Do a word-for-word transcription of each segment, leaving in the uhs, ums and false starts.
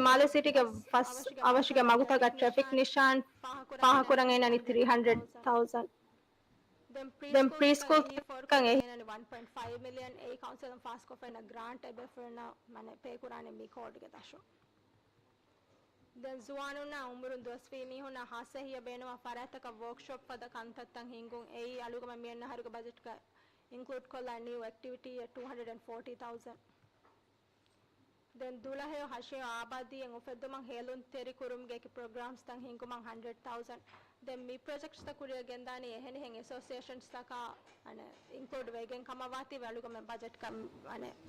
މާލެ ސިޓީގެ ފަސް އަވަށުގެ މަގުތަކަށް ޓްރެފިކް ނިޝާން ފާހަގަކުރަން އޭނާ ތްރީ ހަންޑްރެޑް ތައުޒަން. ދެން ޕްރީ ސްކޫލް ތަކަށް އެހެން ވަން ޕޮއިންޓް ފައިވް މިލިއަން އެއީ ކައުންސިލުން ފާސްކޮށްފައިން ގްރާންޓް އެބޭފުޅުންނަށް މަނެ ޕޭކުރާނެ މި ކޯޑްގެ ދަށުން. ދެން ޒުވާނުންނާ އުމުރުން ދުވަސްވީ މީހުންނަށް ހާއްސަ ހިޔަ ބޭނުންވާ ފަރާތްތަކަށް ވޯކްޝޮޕް ފަދަ ކަންތައްތައް ހިންގުން އެއީ އަޅުގަމެން މިއަންނަ އަހަރުގެ ބަޖެޓްގަ އިންކްލޫޑް ކޮށްލާ ނިއު އެކްޓިވިޓީއެއް ޓޫ ހަންޑްރެޑް އެންޑް ފޯޓީ ތައުޒަން. ދެން ދުލަހެޔޮ ހަށިޔޮ އާބާދީއެއް އުފެއްދުމަށް ހޭލުންތެރިކުރުމުގެ އެކި ޕްރޮގްރާމްސްތައް ހިންގުމަށް ހަންޑްރެޑް ތައުޒަން. ދެން މި ޕްރޮޖެކްޓްސްތައް ކުރިއަށް ގެންދާނީ އެހެނިހެން އެސޯސިއޭޝަންސްތަކާ އަނެއް އިންކްލޫޑް ވެގެން ކަމަށްވާތީވެ އަޅުގަމެން ބަޖެޓްގަ އަނެއް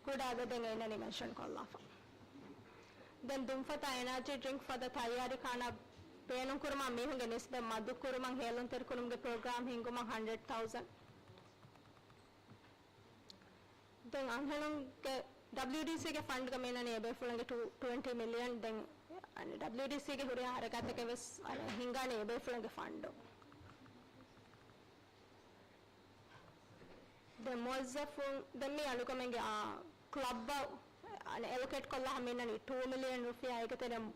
ކުޑަ އަދަދެއް އޭނަ މެންޝަން ކޮށްލާފަ. ދެން ދުންފަތާ އެނާޖީ ޑްރިންކް ފަދަ ތައްޔާރީ ކާނާ ބޭނުންކުރުމަށް މީހުންގެ ނިސްބަތް މަދުކުރުމަށް ހޭލުންތެރިކުރުމުގެ ޕްރޮގްރާމް ހިންގުމަށް ހަންޑްރެޑް ތައުޒަން. ދެން އަންހެނުންގެ ޑަބްލިއުޑީސީގެ ފަންޑްގަ މިނަނީ އެބޭފުޅުންގެ ޓު، ޓުވެންޓީ މިލިއަން. ދެން ޑަބްލިއުޑީސީގެ ހުރިހާ ހަރަކާތްތަކެއް ވެސް އަނެއް ހިންގާނީ އެބޭފުޅުންގެ ފަންޑު. ދެން މުވައްޒަފުން، ދެން މި އަޅުގަމެންގެ، އާ، ކްލަބަށް އަނެއް އެލޮކޭޓް ކޮށްލާ މިނަނީ ޓޫ މިލިއަން ރުފިޔާ. އޭގެ ތެރެއިން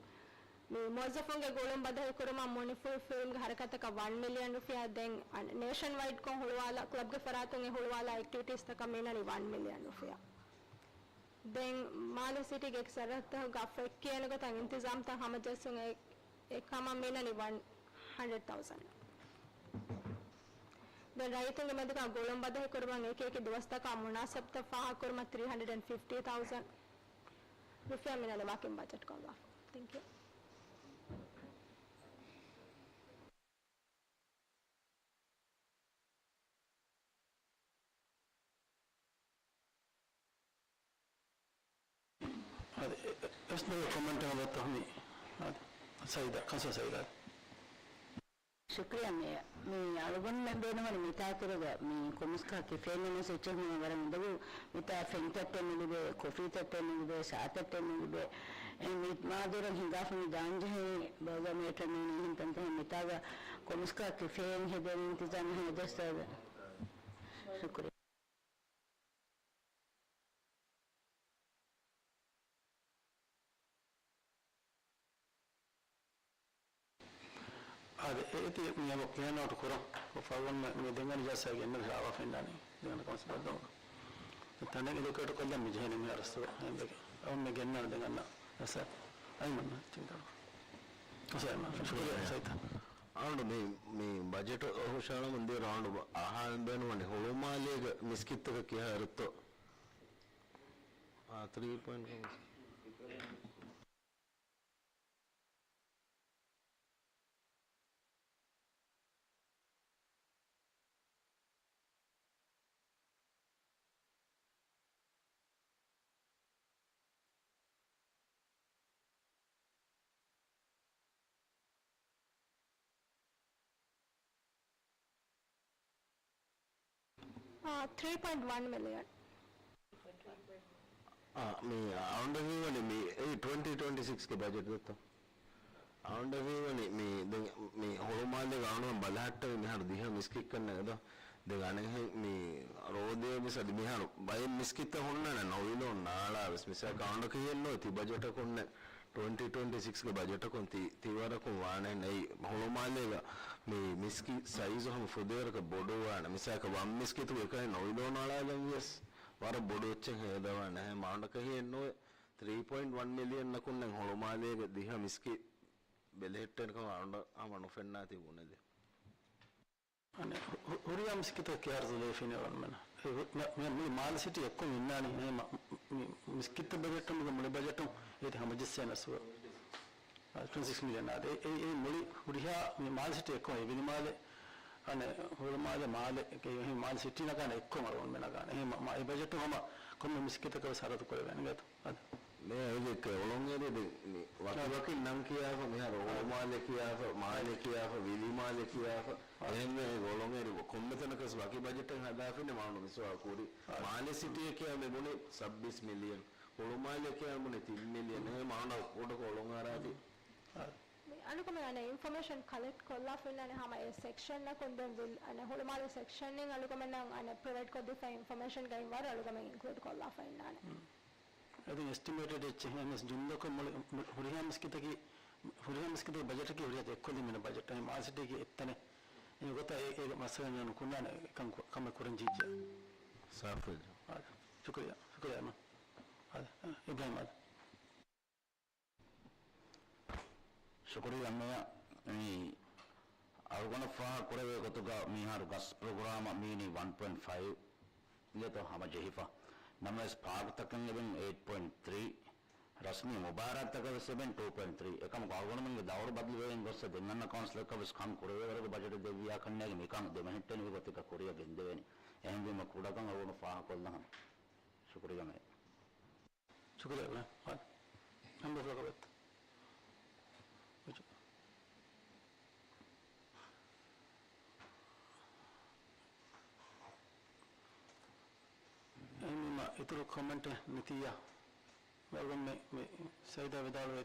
މި މުވައްޒަފުންގެ ގުޅުން ބަދަހިކުރުމަށް މުނިފުލް ފިލްމްގެ ހަރަކާތަކަށް ވަން މިލިއަން ރުފިޔާ. ދެން އަނެއް ނޭޝަން ވައިޑްކޮށް ހުޅުވާލާ، ކްލަބްގެ ފަރާތުން އެ ހުޅުވާލާ އެކްޓިވިޓީސްތަކަށް މިނަނީ ވަން މިލިއަން ރުފިޔާ. ދެން މާލެ ސިޓީގެ ސަރަހައްދުގަ ފެއްކިޔޭނެ ގޮތަށް އިންތިޒާމްތައް ހަމަޖެއްސުން އެ، އެކަމަށް މިނަނީ ވަން ހަންޑްރެޑް ތައުޒަން. ދެން ރައްޔިތުންގެ މެދުގަ ގުޅުން ބަދަހި ކުރުމަށް އެކި އެކި ދުވަސްތަކާ މުނާސަބްތައް ފާހަގަކުރުމަށް ތްރީ ހަންޑްރެޑް އެންޑް ފިފްޓީ ތައުޒަން ރުފިޔާ މިނަނީ ވަކިން ބަޖެޓް ކޮށްލާފަ. ތެންކް ޔޫ. އަދި އެ-، އެ-، އެސް ދެ ކޮމެންޓެއް އަދަ ތަހުމީ. އަދި ސައިދާ، ކަންސަލް ސައިދާ. ޝުކްރިޔާ. މި، މި އަޅުގަނޑުމެން ބޭނުންވަނީ މިތާ އިތުރުގަ މި ކޮމިސްކާ ކިފޭން ނަމަ ސުއްޗެއް ހުންނަ ވަރަށް އުނދަގޫ. މިތާ ފެންތައްޓެއް މި ލިބޭ، ކޮފީތައްޓެއް މި ލިބޭ، ސާތައްޓެއް މި ލިބޭ. އެ މި މާދުރަށް ހިނގާފަ މި ދާންޖެހޭ ބަލްގަމޭޓަރ މީނީ އެހެން ތަންތަން މިތާގަ ކޮމިސްކާ ކިފޭން ހެދޭނެ އިންތިޒާމް ހެދޭ އުސްތާޛު. ޝުކުރިޔާ. އާދެ، އެ-، އެތި މި އަބަ ޕްލޭން އައުޓް ކުރަން. ފައުން މި ދެން އަނި ޖައްސާ ގެންނަ ހިއްސާވާ ފެންނާނީ. ދެން ކޮންސް ބައްދަވަ. ތަނެއް އެލޮކޭޓް ކޮށްލަން މި ޖެހެނީ މި އަރަސްތުގަ. އެ މެ-، އަވަން މެ ގެންނަން ދެން އަންނަ. އަސަ. އައިމަން. ތިން ކަރު. ކޮސައިމަ. ޝުކުރިޔާ ސައިތަ. އަޅު މި، މި ބަޖެޓް ހުށަހަޅަމުން ދިޔަ ރައުންޑް އަހާން ބޭނުންވަނީ ހުޅުމާލޭގެ މިސްކިތްތަކަށް ކިހާ އިރުތޯ؟ އާ، ތްރީ ޕޮއިންޓް ފައިވް. އާ، ތްރީ ޕޮއިންޓް ވަން މިލިއަން. އާ، މި އައުންޑަށް ހީވަނީ މި އެއީ ޓްވެންޓީ ޓްވެންޓީ ސިކްސް ގެ ބަޖެޓް ދެއްތޯ؟ އައުންޑަށް ހީވަނީ މި ދެން މި ހުޅުމާލޭގެ އައުންޑު ބަލަހައްޓަވި މިހާރު ދިހަ މިސްކިތްކަންނެއް ދޯ؟ ދެން އަނެއްހެން މި ރޯދަޔަށް ވެސް އަދި މިހާރު ބައެއް މިސްކިތްތައް ހުންނާނެ ނޮވިލޯން ނާޅާ ވެސް. މިސާލަކަށް އައުންޑަކަށް ހިއެއްނުވޭ ތި ބަޖެޓަކުންނެއް ޓްވެންޓީ ޓްވެންޓީ ސިކްސް ގެ ބަޖެޓަކުން ތި، ތި ވަރަކުން ވާނެހެން އެއީ ހުޅުމާލޭގަ މި މިސްކިތް ސައިޒު ހަމަ ފުދޭވަރަކަށް ބޮޑުވާނެ. މިސާލަކަށް ވަން މިސްކިތުގެ އެކަހެއް ނޮވިލޯން އަޅާލަން ވިޔަސް ވަރަށް ބޮޑު އެއްޗެއް ހޭދަވާނެ. އެހެން އައުންޑަކަށް ހިއެއްނުވޭ ތްރީ ޕޮއިންޓް ވަން މިލިއަން އަކުންނެއް ހުޅުމާލޭގެ ދިހަ މިސްކިތް ބެލެހެއްޓޭނެ ކަމަށް އައުންޑަށް ހަމަ ނުފެންނާތީ ބުނެލި. އަނެއް ހު-، ހުރިހާ މިސްކިތަކަށް ކިހާ އިރުތޯ ލިޔެފީނެ ވަރަށް މެނަ. އެ ހު-، މި، މި، މި މާލެ ސިޓީ އެއްކޮށް އިންނާނީ. އެ މަ-، މި މިސްކިތްތައް ބެލެހެއްޓުމުގެ މުޅި ބަޖެޓުން އޭތި ހަމަޖެއްސޭނެ ސުވަ. އާ، ޓްވެންޓީ ސިކްސް މިލިއަން އާދެ. އެ، އެ، އެ މުޅި ހުރިހާ މި މާލެ ސިޓީ އެއްކޮށް އެ ވިލިމާލެ، އަނެއް ހުޅުމާލެ، މާލެ، އެ މާލެ ސިޓީ ނަގާނެ އެއްކޮށް އަރުވަން މި ނަގާނެ. އެ މަ-، މަ-، އެ ބަޖެޓު ހަމަ ކޮންމެ މިސްކިތަކަށް ވެސް ހަރަދު ކުރެވޭނެ ގޭތޯ. އާދެ. މި އެއްކަ އޮޅޮނގެރި ދެން މި ވަކި ވަކިން ނަން ކިޔާފަ، މިހާރު އޮޅުމާލެ ކިޔާފަ، މާލެ ކިޔާފަ، ވިލިމާލެ ކިޔާފަ، އެހެންވެ އޮޅޮނގެރި ކޮންމެ ތަނަކަސް ވަކި ބަޖެޓެއް ހަދާފިން މާނު މިސުވާ ކުރި. މާލެ ސިޓީއެއް ކިޔާ މި ބުނި ސައްބީސް މިލިއަން، އޮޅުމާލެ ކިޔާ ބުނި ތިން މިލިއަން. އެހެން މާނު ކުޑަކޮށް އޮޅޮނގާރާތި. މި އަނެއްކަމެއް އަނެއް އިންފޮމޭޝަން ކަލެކްޓް ކޮށްލާފަ އިންނާނެ ހަމަ އެ ސެކްޝަންއަކުން ދެން ވިލް އަނެއް ހުޅުމާލެ ސެކްޝަންއިން އަޅުގަމެންނަށް އަނެއް ޕްރޮވައިޑް ކޮށްދީފައި އިންފޮމޭޝަންގައި ވަރަށް އަޅުގަމެން އިންކްލޫޑް ކޮށްލާފަ އިންނާނެ. އެދެން އެސްޓިމޭޓެޑް އެއްޗެއް ހެންނަސް ޖުމްލަކޮށް މުޅި، މު-، ހުރިހާ މިސްކިތަކީ، ހުރިހާ މިސްކިތަކީ ބަޖެޓަކީ ހުރިހާ އެއްކޮށްލި މިނަ ބަޖެޓް. އެ މާލެ ސިޓީގެ އެއްތަނެއް. އެ ގޮތަށް އެ، އޭގެ މައްސަލަ ނުކުންނާނެ ކަން ކު-، ކަމެއް ކުރަން ޖެހިއްޖެ. ސާފު. އާދެ. ޝުކުރިއްޔާ. ޝުކުރިއްޔާ އިމާމް. އާދެ. އާ، އިބްރާހިމް އާދެ. ޝުކުރިއްޔާ މޭޔަރ. މި އަޅުގަނޑަށް ފާހަގަ ކުރެވޭ ގޮތުގަ މިހާރު ގަސް ޕްރޮގްރާމަށް މީނީ ވަން ޕޮއިންޓް ފައިވް ގެތޯ ހަމަ ޖެހިފަ. ނަމަވެސް ޕާކްތަކަށް އެބެން އެއިޓް ޕޮއިންޓް ތްރީ، ރަސްމީ މުބާރާތްތަކަށް ވެސް އެބެން ޓޫ ޕޮއިންޓް ތްރީ. އެކަމަކު އަޅުގަނޑުމެންގެ ދައުރު ބަދަލުވެގެން ގޮއްސަ ދެން އަންނަ ކައުންސިލަކަށް ވެސް ކަން ކުރެވޭ ވަރަކަށް ބަޖެޓެއް ދެއްވިޔާ ކަންނޭގެ މިކަން ދެމެހެއްޓެނިވި ގޮތެއްގަ ކުރިއަށް ގެންދެވޭނެ. އެހެންވީމަ ކުޑަކަން އަޅުގަނޑު ފާހަގަކޮށްލަން ހަމަ. ޝުކުރިއްޔާ މޭޔަރ. ޝުކުރިއްޔާ އިބްރާހިމް. ހަމަ ފަކަވެތް. އެހެންވީމަ އިތުރު ކޮމެންޓެއް ނެތިއްޔާ. މި އަޅުގަނޑު މި، މި ސައީދާ ވިދާޅުވެ،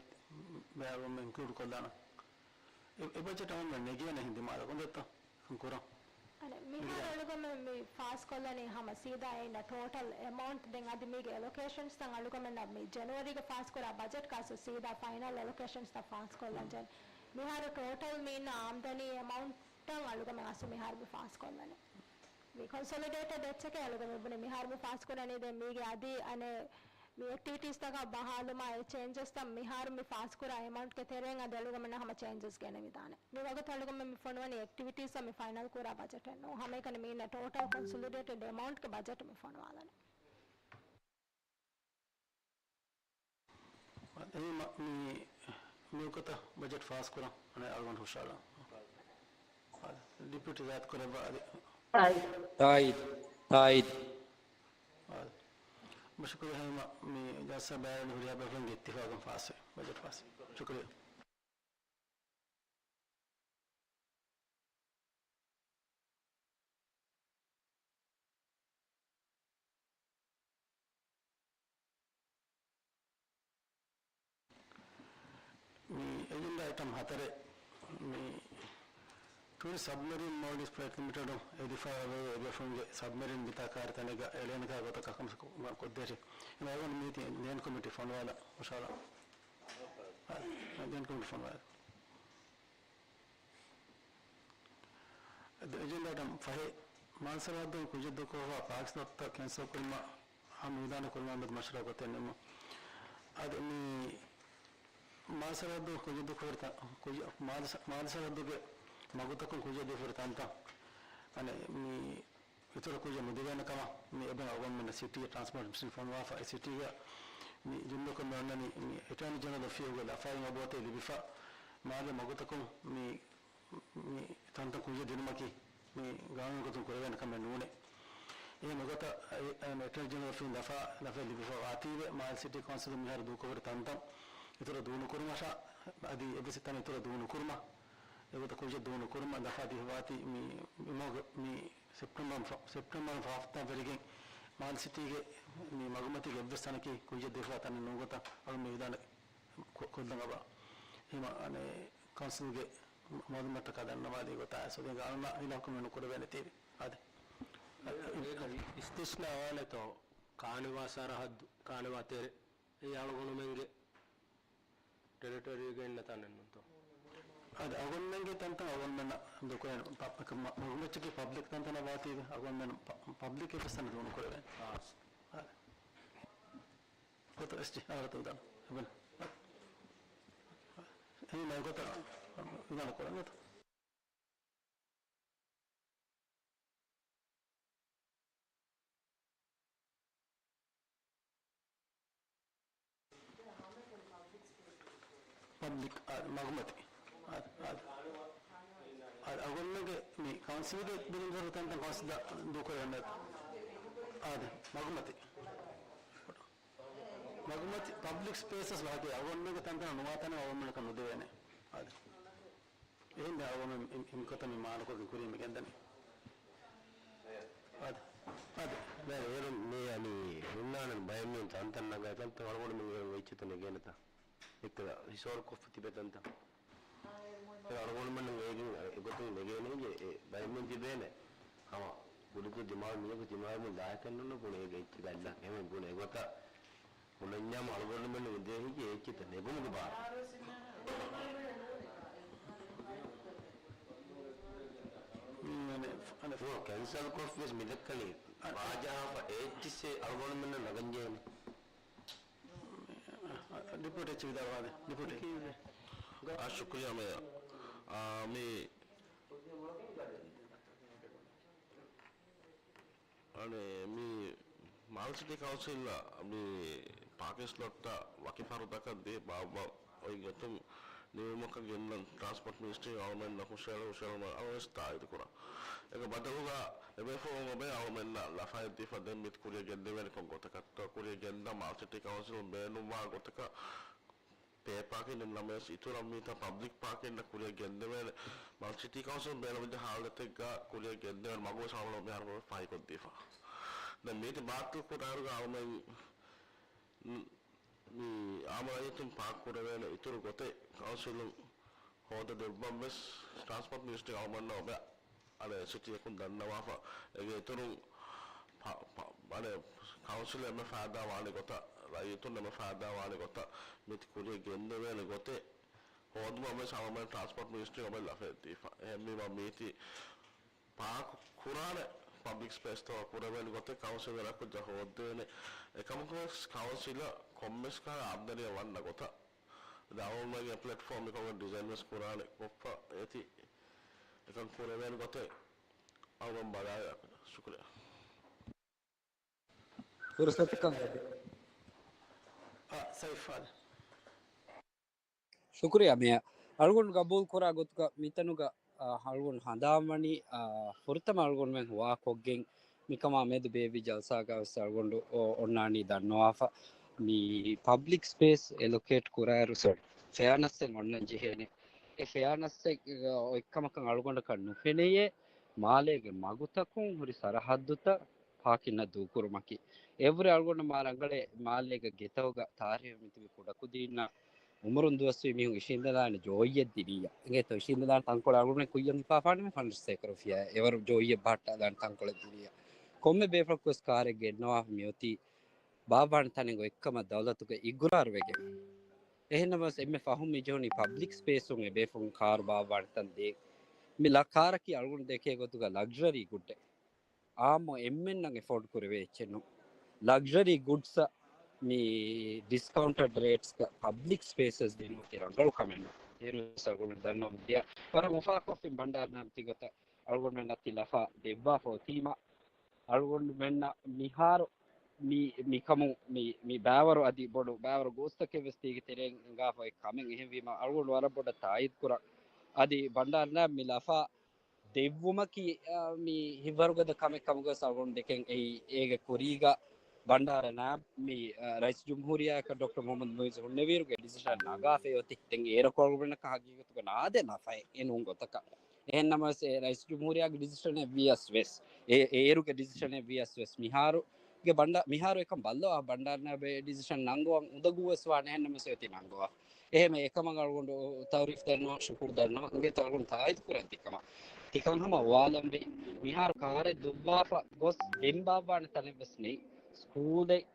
މި އަޅުގަނޑު މި އިންކްލޫޑް ކޮށްލާނަން. އެ، އެ ބަޖެޓް އަޅުގަނޑު ނެގޭނެ ހިނދު މާލަ ކޮންދެއްތޯ؟ ކަން ކުރަން. އަނެއް، މިހާރު އަޅުގަމެން މި ފާސްކޮށްލަނީ ހަމަ ސީދާ އޭނަ ޓޯޓަލް އެމައުންޓް. ދެން އަދި މީގެ އެލޮކޭޝަންސްތައް އަޅުގަމެންނަށް މި ޖެނުއަރީގެ ފާސްކުރާ ބަޖެޓް ކާސް ސީދާ ފައިނަލް އެލޮކޭޝަންސްތައް ފާސްކޮށްލަން ޖެހޭ. މިހާރު ޓޯޓަލް މީންނަ އާމްދަނީ އެމައުންޓް އަޅުގަމެން އަސްލު މިހާރު މި ފާސްކޮށްލަނީ. މި ކޮންސޮލިޑޭޓެޑް އެއްޗެކޭ އަޅުގަމެން ބުނި މިހާރު މި ފާސްކުރަނީ. ދެން މީގެ އަދި އަނެއް މި އެކްޓިވިޓީސްތަކަށް ބަހާލުމާ އެ ޗޭންޖަސްތައް މިހާރު މި ފާސްކުރާ އެމައުންޓްގެ ތެރެއިން އަދި އަޅުގަމެންނަށް ހަމަ ޗޭންޖަސް ގެނެވިދާނެ. މި ވަގުތު އަޅުގަމެން މި ފޮނުވަނީ އެކްޓިވިޓީސްއަށް މި ފައިނަލް ކުރާ ބަޖެޓެއް ނޫން. ހަމައެކަނި މީނަ ޓޯޓަލް ކޮންސޮލިޑޭޓެޑް އެމައުންޓްގެ ބަޖެޓް މި ފޮނުވާލަނީ. އެހެންވީމަ މި، މިވަގުތަށް ބަޖެޓް ފާސްކުރަން އަނެއް އަޅުގަނޑު ހުށަހަޅަން. ޑިޕިއުޓީ ޒާތު ކުރައްވާ އަދި. ތާއީދު، ތާއީދު. އާދެ. ބަށުކުރި ހަމަ މި ޖަލްސާ ބައިވެރި ހުރިހާ ބޭފުޅުންގެ އިއްތިފާގުން ފާސްވި. ބަޖެޓް ފާސް. ޝުކުރިއްޔާ. މި އެޖެންޑާ އައިޓަމް ހަތަރެއް، މި ޓޫރިސްޓް ސަބްމެރިން މޯލްޑިވްސް ޕްރައިވެޓް ލިމިޓެޑުން އެދިފާ އޮވޭ އެބޭފުޅުންގެ ސަބްމެރިން ބިތާ ކާރި ތަނެއްގަ އެޅޭނެކާ ގޮތަކަށް ކަންކަން ކޮށްދޭށޭ. އެން އަޅުގަނޑު މީތި ލޭންޑް ކޮމިޓީ ފޮނުވާލަ އިންޝާﷲ. ލޭންޑް ކޮމިޓީ ފޮނުވާލަ. އެޖެންޑާ އައިޓަމް ފަހެއް، މާލެ ސަރަހައްދުން ކުއްޖެއް ދޫކޮށްފަ ޕާކްސް ދޮށްތައް ކެންސަލް ކުރުމަށް ހަމަ މިދާނެ ކުރުމާ މެދު މަޝްވަރާ ގޮތެއް ނިމުން. އަދި މި މާލެ ސަރަހައްދުން ކުއްޖެއް ދޫކޮށްފަ ތަ-، ކުއްޖެއް މާލެ ސަ-، މާލެ ސަރަހައްދުގެ މަގުތަކުން ކުއްޖެއް ދީފަ ހުރި ތަންތަން އަނެއް މި އިތުރަށް ކުއްޖެއް ނުދެވޭނެ ކަމަށް މި އެބަ އަޅުގަނޑުމެންނަށް ސިޓީގެ ޓްރާންސްޕޯޓް މިނިސްޓްރީން ފޮނުވާފަ، އެ ސިޓީގަ މި ޖުމްލަކޮށް މި އޮންނަނީ މި އެޓޯނީ ޖެނެރަލް އޮފީހުގެ ލަފާއިން އަބުއަތޭ ލިބިފަ މާލެ މަގުތަކުން މި މި ތަންތަން ކުއްޖެއް ދިނުމަކީ މި ގާނޫނު ގޮތުން ކުރެވޭނެ ކަމެއް ނޫނޭ. އެހެން އެގޮތަށް އެ، އެ، އެޓޯނީ ޖެނެރަލް އޮފީހުން ލަފާ، ލަފައެއް ލިބިފަ ވާތީވެ، މާލެ ސިޓީ ކައުންސިލުން މިހާރު ދޫކޮށްފަ ހުރި ތަންތަން އިތުރަށް ދޫ ނުކުރުމަށާ، އަދި އެއްވެސް ތަނެއް އިތުރަށް ދޫ ނުކުރުމަށް، އެގޮތަށް ކުއްޖެއް ދޫ ނުކުރުމަށް ލަފާ ދީފަ ވާތީ މި، މި މަގު، މި ސެޕްޓެމްބަރުން ފަ-، ސެޕްޓެމްބަރުން ފަހަށް ވެރިގެން މާލެ ސިޓީގެ މި މަގުމަތީގެ އެއްވެސް ތަނަކީ ކުއްޖެއް ދީފަ ތަނެއް ނޫން ގޮތަށް އަޅު މި ވިދާނެ ކޮ-، ކޮށްލަން އަބަ. ހިމަ އަނެ ކައުންސިލްގެ މަ-، މަގުމަތަކާ ދަންނަވާލީ ގޮތާ އެސޮދެ ގާނޫނާ ހިލާފު ކަމެއް ނުކުރެވޭނެ ތީވި. އާދެ. އޭގަ އިސްތިސްނާ ވާނެތޯ؟ ކާނިވާ ސަރަހައްދު، ކާނިވާ ތެރެ. އެ އަޅުގަނޑުމެންގެ ޓެރިޓަރީގަ އިންނަ ތަނެއް ނޫންތޯ؟ އާދެ، އަޅުގަނޑުމެންގެ ތަންތަން އަޅުގަނޑުމެންނަށް ދޫކުރޭނެ. ޕަ-، މަ-، މަގުމައްޗަކީ ޕަބްލިކް ތަންތަނަށް ވާތީވެ، އަޅުގަނޑުމެން ޕަ-، ޕަބްލިކް އެއްވެސް ތަނެއް ދޫ ނުކުރެވޭނެ. އާ. އާދެ. ގޮތަށް އެސްޖީ އާރަތަ ވިދާނަ އެބަން. އެހެން މައިގޮތަށް ވިދާނަ ކުރަން ގޮތަށް. ޕަބްލިކް، އާ، މަގުމަތި. އާ، އާ. އާ، އަޅުގަނޑުމެންގެ މި ކައުންސިލްގެ ބިލުން ދޮރު ތަންތަން ކައުންސިލް ދޫކުރެވެން. އާ، މަގުމަތި. މަގުމަތި ޕަބްލިކް ސްޕޭސަސް ވާގެ އަޅުގަނޑުމެންގެ ތަންތަނަށް ނުވާ ތަނެއް އަޅުގަނޑުމެންނަކަށް ނުދެވޭނެ. އާދެ. އެހެން އަޅުގަނޑުމެން އި-، އި-، އިންކޮތަށް މި މާނަކޮށްގެން ކުރީ މި ގެންދަނީ. އާދެ. އާދެ. ދެން އޭރުން މި އަނި ހުންނާނެ ބައެއް މީހުން ތަންތަން ނަގާ ތަންތަން އަޅުގަނޑުމެން އޭރުން އެއްޗެތަ ނެގޭނެތަ؟ އެއްކަލަ ހިސޯރުކޮށްފަ ތިބޭ ތަންތަން. އަޅުގަނޑުމެން އޭގެން އެގޮތުން ނެގޭނެ އިނގޭ ބައެއްމެން ތިބޭނެ. ހަމަ ކުޑަކޮށް ދިމާވި މީހަކު ދިމާވެމުން ދާއެކަށް ނޫން ބުނެ އޭގެ އެއްޗެއް ގައްލާ. އެހެން ބުނެ އެގޮތަށް ބުނަންޏާމު އަޅުގަނޑުމެން އުނދޭ ހިތް އެއްޗިތަ ނެގުމުގެ ބާރު. ނޫން، ކެންސަލް ކޮށްފިޔަސް މިދައްކަނީ ވާޖަހާފަ އެއްޗިސް އަޅުގަނޑުމެންނަށް ނަގަންޖެހޭނެ. ޑިޕުޓީ އެޗް ވިދާޅުވާނެ. ޑިޕުޓީ. އާ، ޝުކުރިއްޔާ މޭޔަރ. އާ، މި އަނެއް މި މާލެ ސިޓީ ކައުންސިލް މި ޕާކިން ސްލޮޓްތައް ވަކި ފަރުދަކަށް ދޭ ބާއްވާ އޮތް ގޮތުން ނިމުމަކަށް ގެންނަން ޓްރާންސްޕޯޓް މިނިސްޓްރީ އަޅުމެންނަށް ހުށަހެޅު ހުށަހެޅުމަށް އަޅުގަނޑު ތާއީދު ކުރަން. އޭގެ ބަދަލުގަ އެބޭފުޅުން އޮބެ އަޅުމެންނަށް ލަފާއެއް ދީފަ ދެން މި ކުރިއަށް ގެންދެވޭނެ ކޮން ގޮތަކަށްތޯ ކުރިއަށް ގެންދާ މާލެ ސިޓީ ކައުންސިލުން ބޭނުންވާ ގޮތަކަށް ޕޭ ޕާކިން ނަމަވެސް އިތުރަށް މީތާ ޕަބްލިކް ޕާކިން ކުރިއަށް ގެންދެވޭނެ. މާލެ ސިޓީ ކައުންސިލުން ބޭނުންވެއްޖެ ހާލަތެއްގަ ކުރިއަށް ގެންދެވޭނެ މަގުވެސް އަޅުމެން މިހާރު ފަހިކޮށްދީފަ. ދެން މީތި ބާތިލް ކުރާއިރުގަ އަޅުމެން މި އާއްމު ރައްޔިތުން ޕާކް ކުރެވޭނެ އިތުރު ގޮތެއް ކައުންސިލުން ހޯދަ ދެއްވަން ވެސް ޓްރާންސްޕޯޓް މިނިސްޓްރީ އަޅުމެންނަށް އޮބެ އަނެއް ސިޓީއަކުން ދަންނަވާފަ. އޭގެ އިތުރުން ޕ-، ޕ-، އަނެއް ކައުންސިލަށް އެންމެ ފައިދާ ވާނެ ގޮތަށް، ރައްޔިތުން އެންމެ ފައިދާ ވާނެ ގޮތަށް މިތި ކުރިއަށް ގެންދެވޭނެ ގޮތެއް ހޯދުމަށް ވެސް އަޅުމެން ޓްރާންސްޕޯޓް މިނިސްޓްރީ އޮބެ ލަފައެއް ދީފަ. އެހެންވީމަ މީތި ޕާކް ކުރާނެ ޕަބްލިކް ސްޕޭސްތައް ކުރެވޭނެ ގޮތެއް ކައުންސިލަރަކު ޖަހައްދޭނެ. އެކަމަކުވެސް ކައުންސިލަށް ކޮންމެސް ކަހަލަ އާމްދަނީއެއް ވަންނަ ގޮތަށް އަޅުގަނޑުމެންގެ ޕްލެޓްފޯމް މިކަމުގެ ޑިޒައިން ވެސް ކުރާނެ ކޮށްފަ އޭތި އެކަން ކުރެވޭނެ ގޮތެއް އަޅުގަނޑު ބަލާލާ. ޝުކުރިއްޔާ. ފުރުސަތަކަށް އަދި. އާ، ސައިފާލް. ޝުކުރިއްޔާ މޭޔަރ. އަޅުގަނޑު ގަބޫލު ކުރާ ގޮތުގަ މިތަނުގަ، އާ، އަޅުގަނޑު ހަނދާންވަނީ، އާ، ފުރަތަމަ އަޅުގަނޑުމެން ހުވާކޮށްގެން މިކަމާ މެދު ބޭއްވި ޖަލްސާގަ ވެސް އަޅުގަނޑު އޮ-، އޮންނާނީ ދަންނަވާފަ. މި ޕަބްލިކް ސްޕޭސް އެލޮކޭޓް ކުރާއިރު ސޮރް ފެއާނަސްއެއް އޮންނަން ޖެހޭނެ. އެ ފެއާނަސްއެއް އޮތްކަމަކަށް އަޅުގަނޑަކަށް ނުފެނެޔޭ، މާލޭގެ މަގުތަކުން ހުރި ސަރަހައްދުތައް ޕާކިންއަށް ދޫކުރުމަކީ. އެއަށްވުރެ އަޅުގަނޑު މާ ރަނގަޅޭ މާލޭގެ ގެތަކުގަ ތާރީހު މިތިބި ކުޑަކުދީންނަށް އުމުރުން ދުވަސްވީ މީހުން އިށީނދެލާނެ ޖޯއްޔެއް ދިނިއްޔާ. އިނގޭތޯ އިށީނދެލާނެ ތަންކޮޅެއް އަޅުގަނޑުމެން ކުއްޔަށް ހިފާފާނަމޭ ފަންޑްސް އެކަރު ފިޔާ އެވަރު ޖޯއްޔެއް ބަހައްޓާލާނެ ތަންކޮޅެއް ދިނިއްޔާ. ކޮންމެ ބޭފުޅަކުވެސް ކާރެއް ގެންނަވާފަ މިއޮތީ ބާއްވާނެ ތަނެއް އޮތްކަމަށް ދައުލަތުގެ އިގުރާރުވެގެން. އެހެންނަމަވެސް އެންމެ ފަހުން މިޖެހުނީ ޕަބްލިކް ސްޕޭސުން އެބޭފުޅުން ކާރު ބާއްވާނެ ތަން ދޭން. މި ލާ ކާރަކީ އަޅުގަނޑު ދެކޭ ގޮތުގަ ލަގްޒަރީ ގުޑެއް. އާއްމު އެންމެންނަށް އެފޯޑް ކުރެވޭ އެއްޗެއް ނޫން. ލަގްޒަރީ ގުޑްސްއަށް މި ޑިސްކައުންޓެޑް ރޭޓްސްގަ ޕަބްލިކް ސްޕޭސަސް ދިނުމަކީ ރަނގަޅު ކަމެއް ނޫން. އޭރުވެސް އަޅުގަނޑު ދަންނަވަން ދިޔަ ވަރަށް އުފާކޮށްފިން ބަންޑާރަ ނާމް ތިގޮތަށް އަޅުގަނޑުމެންނަށް ތި ލަފާ ދެއްވާފަ އޮތީމަ، އަޅުގަނޑުމެންނަށް މިހާރު މި، މިކަމުން މި، މި ބައިވަރު އަދި ބޮޑު ބައިވަރު ގޯސްތަކެއް ވެސް ތީގެ ތެރެއިން ހިނގާފަ އޮތް ކަމެއް. އެހެންވީމަ އަޅުގަނޑު ވަރަށް ބޮޑަށް ތާއީދު ކުރަން. އަދި ބަންޑާރަ ނާމް މި ލަފާ ދެއްވުމަކީ، އާ، މި ހިތްވަރުގަދަ ކަމެއް ކަމުގަސް އަޅުގަނޑު ދެކެން އެއީ، އޭގެ ކުރީގަ ބަންޑާރަ ނާމް މި، އާ، ރައީސް ޖުމްހޫރިއްޔާއަކަށް ޑޮކްޓަރ މުހައްމަދު މުއިއްޒު ހުންނެވިއިރުގެ ޑިސިޝަން ނަގާފައި އޮތީ. ދެން އޭރަކު އަޅުގަނޑަކަށް ހަގީގަތުގަ ނާދޭ ލަފައެއް އެ ނޫން ގޮތަކަށް. އެހެންނަމަވެސް އެ ރައީސް ޖުމްހޫރިއްޔާގެ ޑިސިޝަނެއް ވިޔަސް ވެސް، އެ އޭރުގެ ޑިސިޝަނެއް ވިޔަސް ވެސް މިހާރު ގެ ބަންޑާ-، މިހާރު އެކަން ބައްލަވާ ބަންޑާރަ ނާބެ ޑިސިޝަން ނަންގަވަން އުނދަގޫ ވެސް ވާނެ، އެހެންނަމަވެސް އޮތީ ނަންގަވާ. އެހެން އެކަމަށް އަޅުގަނޑު ތައުރީފް ދަންނަވަން، ޝުކުރު ދަންނަވަން. އިނގޭތޯ އަޅުގަނޑު ތާއީދު ކުރަން ތިކަމަށް. ތިކަން ހަމަ ވާލަންވީ މިހާރު ކާރެއް ދުއްވާފަ ގޮސް ދެން ބާއްވާނެ ތަނެއް ވެސް ނެތް. ސްކޫލެއް،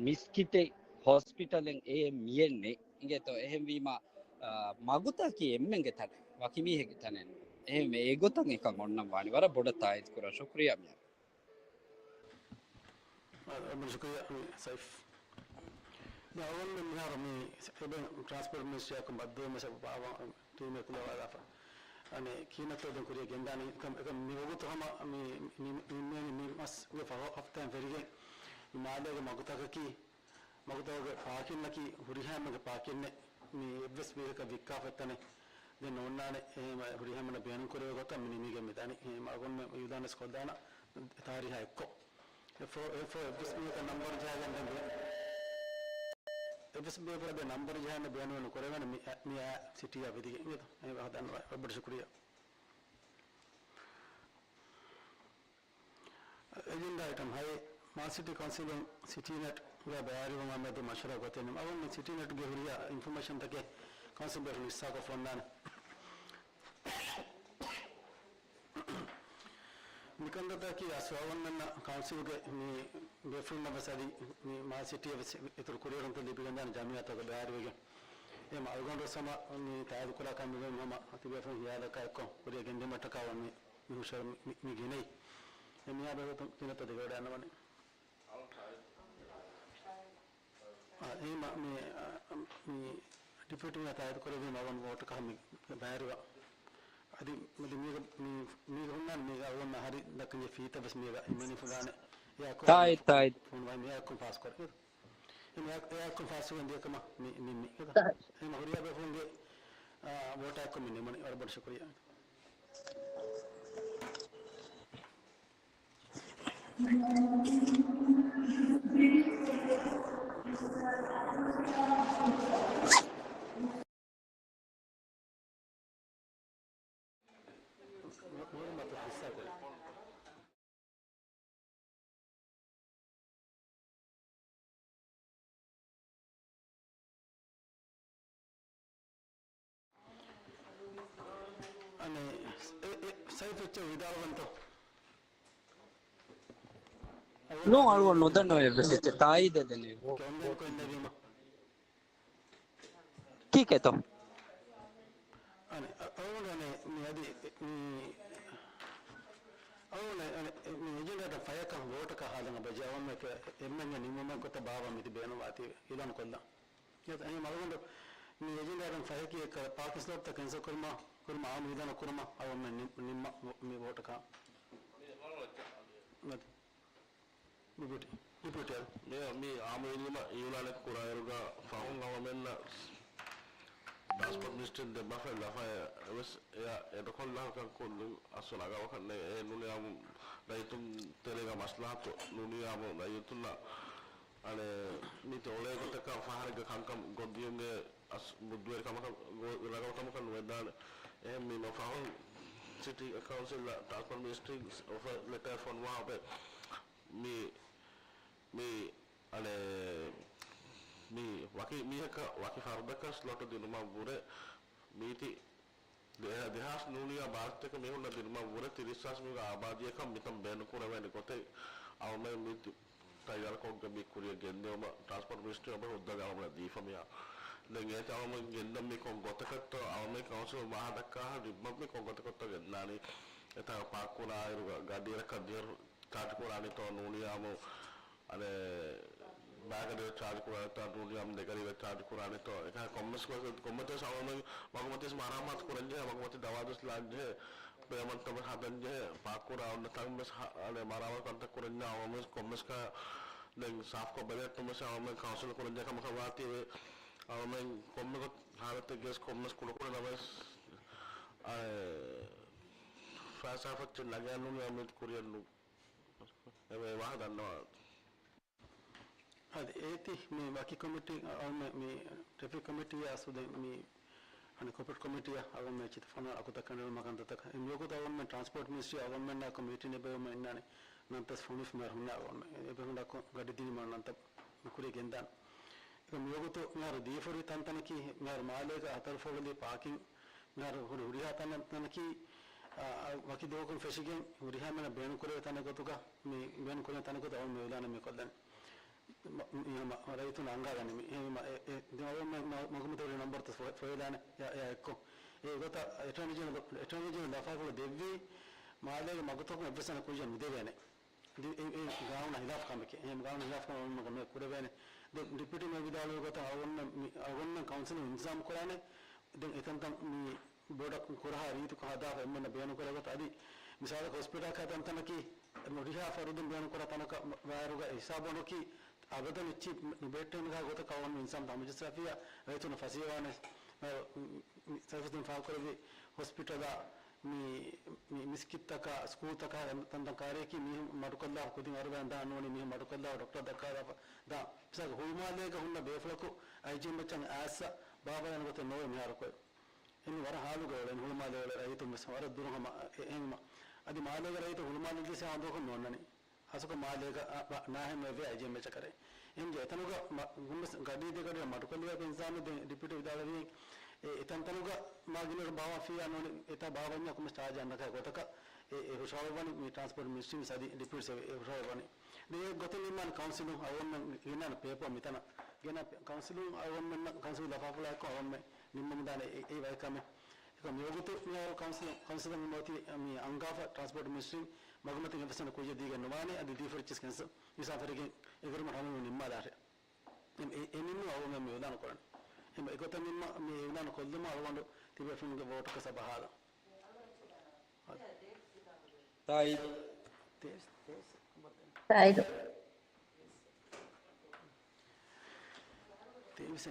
މިސްކިތެއް، ހޮސްޕިޓަލެއް އެއް މިއެއް ނެތް. އިނގޭތޯ އެހެންވީމަ، އާ، މަގުތަކީ އެންމެންގެ ތަނެއް، ވަކި މީހެއްގެ ތަނެއް ނޫން. އެހެންވެ އެގޮތަށް އެކަން އޮންނަން ވާނީ. ވަރަށް ބޮޑަށް ތާއީދު ކުރަން. ޝުކުރިއްޔާ މިޔާ. އަ، އަ، ޝުކުރިއްޔާ، މި ސައިފް. ދެން އަޅުގަނޑުމެން މިހާރު މި އެބަ ޓްރާންސްޕޯޓް މިނިސްޓްރީއަކުން ބައްދަލުވުމަށް ބާވާ ޓީމެއް ކުލަވާލާފަ. އަނެއް ކިހިނެއްތޯ ދެން ކުރިއަށް ގެންދާނީ؟ އެކަމް، އެކަމް މި ވަގުތު ހަމަ މި، މި، މި، މި، މި މަސްގެ ފަހު ހަފްތާއިން ފެށިގެން މި މާލޭގެ މަގުތަކަކީ، މަގުތަކުގެ ޕާކިންއަކީ ހުރިހާ އެންމެންގެ ޕާކިންއެއް. މި އެއްވެސް މީހަކަށް ވިއްކާފަ އެއްތަނެއް ދެން ނޯންނާނެ. އެހެން ހުރިހާ އެންމެންނަށް ބޭނުން ކުރެވޭ ގޮތަށް މި ނިމިގެން މިދާނީ. އެހެން އަޅުގަނޑުމެން އިއުލާންވެސް ކޮށްދާނަން ތާރީހާ އެއްކޮށް. އެފްއޯ، އެފްއޯ އެއްވެސް މީހަކަށް ނަންބަރު ޖަހައިގެން ދެން ބޭ-، އެއްވެސް ބޭފުޅަކަށް ނަންބަރު ޖަހައިގެން ބޭނުމެއް ނުކުރެވޭނެ މި، މި އާ ސިޓީއާ ވިދިގެން. އިނގޭތޯ؟ އެ ހަދަން ވަ-، ވަރަށް ބޮޑަށް ޝުކުރިއްޔާ. އެޖެންޑާ އައިޓަމް ހައެއް، މާލެ ސިޓީ ކައުންސިލުން ސިޓީނެޓްގެ ބައިވެރިވުމާ މެދު މަޝްވަރާ ގޮތެއް ނިންމުން. އަޅުގަނޑު ސިޓީނެޓްގެ ހުރިހާ އިންފޮމޭޝަންތަކެއް ކައުންސިލް ބޭފުޅުން ހިއްސާކޮށްފަ އޮންނާނެ. މިކަންތައްތަކަކީ އަސްލު އަޅުގަނޑުމެންނަށް ކައުންސިލްގެ މި ބޭފުޅުންނަށް ވެސް އަދި މި މާލެ ސިޓީއަށް ވެސް އިތުރު ކުރިއެރުންތައް ލިބިގެންދާނެ ޖަމްޢިއްޔާތަކަށް ބައިވެރިވެގެން. އެހެން އަޅުގަނޑު ވެސް ހަމަ މި ތާއީދުކުރާ ކަމެއް ހަމަ ތިބޭފުޅުން ހިޔާލަކާ އެއްކޮށް ކުރިއަށް ގެންދިއުމަށްޓަކާ މި، މި ހުށަހެޅުން މި، މި ގެނައީ. އެ މިއާ ބެހޭ ގިނަ ތަދެއް ވެވަޑައިގަންނަވަނީ. އާ، އެހެން މި، އާ، މި ޑިޕިއުޓީ މޭޔަރ ތާއީދު ކުރެއްވީމަ އަޅުގަނޑު ވޯޓަކަށް މި ބައިވެރިވާ. އަދި، އަދި މީގަ، މި، މީގަ ހުންނާނެ މީގަ އަޅުގަނޑު ހަރި ދައްކަންޖެހޭ ފިއްތާ ވެސް މީގަ ހިމެނިފަވާނެ. އެއާ ކޮ-، ތާއީދު، ތާއީދު. ފޯނު ވައި މިއާ ކޮން ފާސް ކުރޭ. އެ މިއާ، އެއާ ކޮން ފާސް ވެގެން ދިޔަ ކަމަށް މި، ނިންމީ. ތާއީދު. އެހެން ހުރިހާ ބޭފުޅުންގެ، އާ، ވޯޓާ އެއްކޮށް މި ނިމުނީ. ވަރަށް ބޮޑަށް ޝުކުރިއްޔާ. އަނެއް، އެ، އެ، ސައިފް އެއްޗެއް ވިދާޅުވަންތޯ؟ ނޫން، އަޅުގަނޑު ނުދަންނަވަން އެއްވެސް އެއްޗެއް ތާއީދެއް ދެނީ. ކެންދެން ކޮންނެވީމަ؟ ކީކޭތޯ؟ އަނެއް، އަ-، އަޅުގަނޑު އަނެއް މި އަދި މި، އަޅުގަނޑު އަނެއް މި އެޖެންޑާ ފަހަކަށް ވޯޓަކަށް ހާލަނގަ ބަޖެ އަވަމެކެ އެންމެންގެ ނިންމުމެއް ގޮތަށް ބާވަ މިތި ބޭނުންވާތީ އިލާން ކޮށްލަން. އެހެން އަޅުގަނޑު މި އެޖެންޑާ ފަހަކީ އެކަ ޕާކިން ސްލޮޓްތައް ކެންސަލް ކުރުމަށް، ކުރުމަށް އާއްމު ވިދާނު ކުރުމަށް އަޅުގަނޑުމެން ނި-، ނިންމަ މި ވޯޓަކަށް. މަތި. ޑިޕިއުޓީ، ޑިޕިއުޓީ އަދި. މި، މި އާއްމުވެރިވުމަށް އިއުލާނެއް ކުރާއިރުގަ ފަހުން އަވަމެންނަށް ޓްރާންސްޕޯޓް މިނިސްޓްރީން ދެއްވާފައި ލަފައެއް ވެސް އެއަށް އެޑުކޮށްލާކަށް ކޮށްލުން އަސްލު ނަގާވަކަށް ނެތް. އެ ނޫނީ އާއްމު ރައްޔިތުން ތެރޭގަ މަސްލަހަތު ނޫނީ އާއްމު ރައްޔިތުންނަށް އަނެއް މީތި އޮޅޭ ގޮތަކަށް ފަހަރެއްގަ ކަންކަމަށް ގޮށްދިޔުމޭ އަސް ބުއްދުވެރި ކަމަކަށް ގޮ-، ރަނގަޅު ކަމަކަށް ނުވެދާނެ. އެހެން މި ފަހުން ސިޓީ ކައުންސިލްއަށް ޓްރާންސްޕޯޓް މިނިސްޓްރީ އޮފަރ ލެޓަރެއް ފޮނުވާ އޮތް މި، މި، އަނެއް، މި ވަކި މީހަކަށް ވަކި ފަރުދަކަށް ސްލޮޓު ދިނުމަށްވުރެ މީތި ދެ-، ދެހާސް ނޫނިޔާ ބާރަތްތަކަށް މީހުންނަށް ދިނުމަށްވުރެ ތިރީސް ހާސް މީހުންގެ އާބާދީއަކަށް މިތަން ބޭނުންކުރެވޭނެ ގޮތެއް އަޅުމެން މި ތައްޔާރުކޮށްގެން މި ކުރިއަށް ގެންދިއުމަށް ޓްރާންސްޕޯޓް މިނިސްޓްރީ އަބަ ހުއްދަގެ އަޅުމެން ދީފަ މިހާ. ދެން އޭތި އަޅުމެން ގެންދަން މި ކޮން ގޮތަކަށްތޯ އަޅުމެން ކައުންސިލުން ވާހަ ދައްކާ ރިއްބަން މި ކޮން ގޮތަކަށްތޯ ގެންދާނީ. އެތާ ޕާކް ކުރާއިރު ގަ-، ގަޑިއަކަށް ދިހަ ޗާޖް ކުރާނީތޯ ނޫނިޔާމު އަނެއް ބައިގަޑި ޗާޖް ކުރާނެތޯ ނޫނިޔާމު ދެގަޑި ޗާޖް ކުރާނެތޯ އެކަހަ ކޮންމެސް ކޮންމެތިވެސް އަޅުމެން ވަގުމަތިވެސް މަރާމާތު ކުރަންޖެހޭ ވަގުމަތި ދަވާދުވަސް ލާންޖެހޭ ޕޭވަންތައް ހަދަންޖެހޭ ޕާކުރާ އޮންނަ ތަން ވެސް ހަ-، އަނެއް މަރާމާތު ކަންތައް ކުރަންޏާ އަޅުމެން ކޮންމެސް ކަހަ ދެން ސާފްކޮށް ބެލެއްޓުން ވެސް އަޅުމެން ކައުންސިލް ކުރަންޖެހޭ ކަމަކަށް ވާތީވެ އަޅުމެން ކޮންމެ ގޮތް ހާލަތެއްގެ ވެސް ކޮންމެސް ކުޑަކުޑަ ނަމަވެސް އަނެއް ފައިސާ ފައްޗެއް ނަގައިން ނޫނީ އަޅުމެން ކުރިއަށް ނު އެ ވާހަކަ ދަންނަވާ. އަދި އޭތި މި ވަކި ކޮމިޓީ، އަ، އަޅުމެން މި ޓްރެފިކް ކޮމިޓީއާ އަސްލު ދެން މި އަނެއް ކޯޕަރޭޓް ކޮމިޓީއާ އަޅުމެން އެއްޗިތަ ފޮނުވާ އަކުތައް ކަނޑައެޅުމަށް ކަންތައްތަކަށް. އެ މިވަގުތު އަޅުމެން ޓްރާންސްޕޯޓް މިނިސްޓްރީ އަޅުމެންނާ އެކު މީޓިން އެބައިވުމަށް އިންނާނެ ނަންތަސް ފޮނުވިފަ މޭރު ހުންނާ އަޅުމެން. އެބަހުން އަކު ގަޑި ދިނީމަ ނަންތައް މި ކުރިޔަށް ގެންދާނެ. އެކަ މިވަގުތު މިހާރު ދީފަ ހުރި ތަންތަނަކީ މިހާރު މާލޭގަ ހަތަރު ފަޅުލީ ޕާކިން މިހާރު ހުރި ހުރިހާ ތަން، ތަނަކީ، އާ، ވަކި ދުވަހަކުން ފެށިގެން ހުރިހާ މީހުންނަށް ބޭނުންކުރެވޭ ތަނެއް ގޮތުގަ މި ބޭނުންކުރެވޭ ތަނެއް ގޮތަށް އަޅުގަނޑު މި އިއުލާނެއް މި ކޮށްލަނީ. މަ-، މި ހަމަ ރައްޔިތުން އަންގާގަނީ މި. އެހެންވީމަ އެ، އެ، ދެން އަޅުގަނޑު މަ-، މަ-، މަގުމަތިވެރި ނަންބަރުތައް ފޮ-، ފޮއިލާނެ އެ، އެއާ އެއްކޮށް. އެ ގޮތަށް އެޓާނީ ޖެނެރަލް، އެޓާނީ ޖެނެރަލް ލަފާފުޅު ދެއްވީ މާލޭގެ މަގުތަކުން އެއްވެސް ތަނަކު ކުރިޔަށް ނުދެވޭނެ. އަދި އެ، އެ ގާނޫނާ ހިލާފް ކަމެކޭ. އެހެން ގާނޫނާ ހިލާފް ކަމެއް އޮންނަ ގޮތެއް ކުރެވޭނެ. ދެން ޑިޕިއުޓީ މޭޔަރ ވިދާޅުވި ގޮތަށް އަޅުގަނޑުމެން މި، އަޅުގަނޑުމެން ކައުންސިލުން އިންތިޒާމް ކުރާނެ. ދެން އެތަންތަން މި ބޮޑަށް ކުރަހާ ރީތިކޮށް ހަދާފަ އެންމެންނަށް ބޭނުންކުރޭ ގޮތަށް. އަދި މިސާލަކަށް ހޮސްޕިޓަލަކާ ތަންތަނަކީ ހުރިހާ ފަރުދުން ބޭނުންކުރާ ތަނަކަށް ވާއިރުގަ ހިސާބު އޮންނަކީ އަބަދަން އެއްޗެއް ނުބެހެއްޓޭނެ ގޮތަކަށް އަޅުގަނޑު އިންސާން ތަމަޖައްސާފިއްޔާ ރައްޔިތުންނަށް ފަސޭހަވާނެ. މި، މި ސަރވިސް ދެން ފާހަގަކުރެއްވި ހޮސްޕިޓަލާ، މި، މި މިސްކިތްތަކާ، ސްކޫލްތަކާ، ތަންތަން ކާރިއަކީ މީހުން މަޑުކޮށްލާފަ ކުދިން އަރުވައިން ދާން ނޫނީ މީހުން މަޑުކޮށްލާފަ ޑޮކްޓަރ ދައްކާލާފަ ދާން. މިސާލަކަށް ހުޅުމާލޭގަ ހުންނަ ބޭފުޅަކު އައިޖީއެމްއެޗަށް އައިސް ބާވައިގަންނަ ގޮތެއް ނޯވޭ މިހާރު އޮތް. އެންމެ ވަރަށް ހާލުގަ އުޅެން ހުޅުމާލޭ އުޅޭ ރައްޔިތުން ވެސް ވަރަށް ދުރު ހަމަ އެ-، އެހެންވީމަ. އަދި މާލޭގެ ރައްޔިތުން ހުޅުމާލެ ދިސް އާނދޯކޮށް ނޯންނަނީ. އަސުކަ މާލޭގަ، އަ، ބަ-، ނާހެން ވެވޭ އައިޖީއެމްއެޗަށް ކަރޭ. އެންގެ އެތަނުގަ މަ-، ގުންވެސް ގަޑީ ދެގަޑި މަޑުކޮށްލި އިންސާނު ދެން ޑިޕިއުޓީ ވިދާޅުވި، އެ، އެތަންތަނުގަ މާ ގިނަ ބާވަފިއްޔާ ނޫނީ އެތާ ބާވަންޏާ ކޮންމެސް ޗާޖެއް އަންނަކަ ގޮތަކަށް އެ، އެ ހުށަހަޅުއްވަނީ މި ޓްރާންސްޕޯޓް މިނިސްޓްރީ މި ސައުދީ ޑިޕިއުޓީ ސެކްރެޓަރީ އެ ހުށަހަޅުއްވަނީ. ދެން އެ ގޮތެއް ނިންމާނެ ކައުންސިލުން އަޅުގަނޑުމެން ގެންނާނެ ޕޭޕާ މިތަނަށް ގެންނާ ޕޭ-، ކައުންސިލުން އަޅުގަނޑުމެންނަށް ކައުންސިލް ލަފާފުޅާއެކު އަޅުގަނޑުމެން ނިންމަމުންދާނެ އެ، އެ ވަކި ކަމެއް. އެކަމް މިވަގުތު މިއަހަރު ކައުންސިލް، ކައުންސިލަށް މި އޮތީ މި އަންގާފަ ޓްރާންސްޕޯޓް މިނިސްޓްރީން މަގުމަތިން އެ ފަސްނަ ކުއްޔަށް ދީގެން ނުވާނެ އަދި ދީފަ ރިއްޗިސް ކެންސަލް މިސާ ފެރިގެން އެގުރުމަށް ހަމަ ނިންމާލާށޭ. އެ، އެ، އެ ނިންމުން އަޅުގަނޑު މި އިއުލާން ކުރަން. އެ، އެގޮތަށް ނިންމަ، މި އިއުލާން ކޮށްލުމަށް އަޅުގަނޑު ތިބޭފުޅުންގެ ވޯޓަކަށް ސަބަހާލަން. ތާއީދު. ތާއީދު. ތޭވީސް.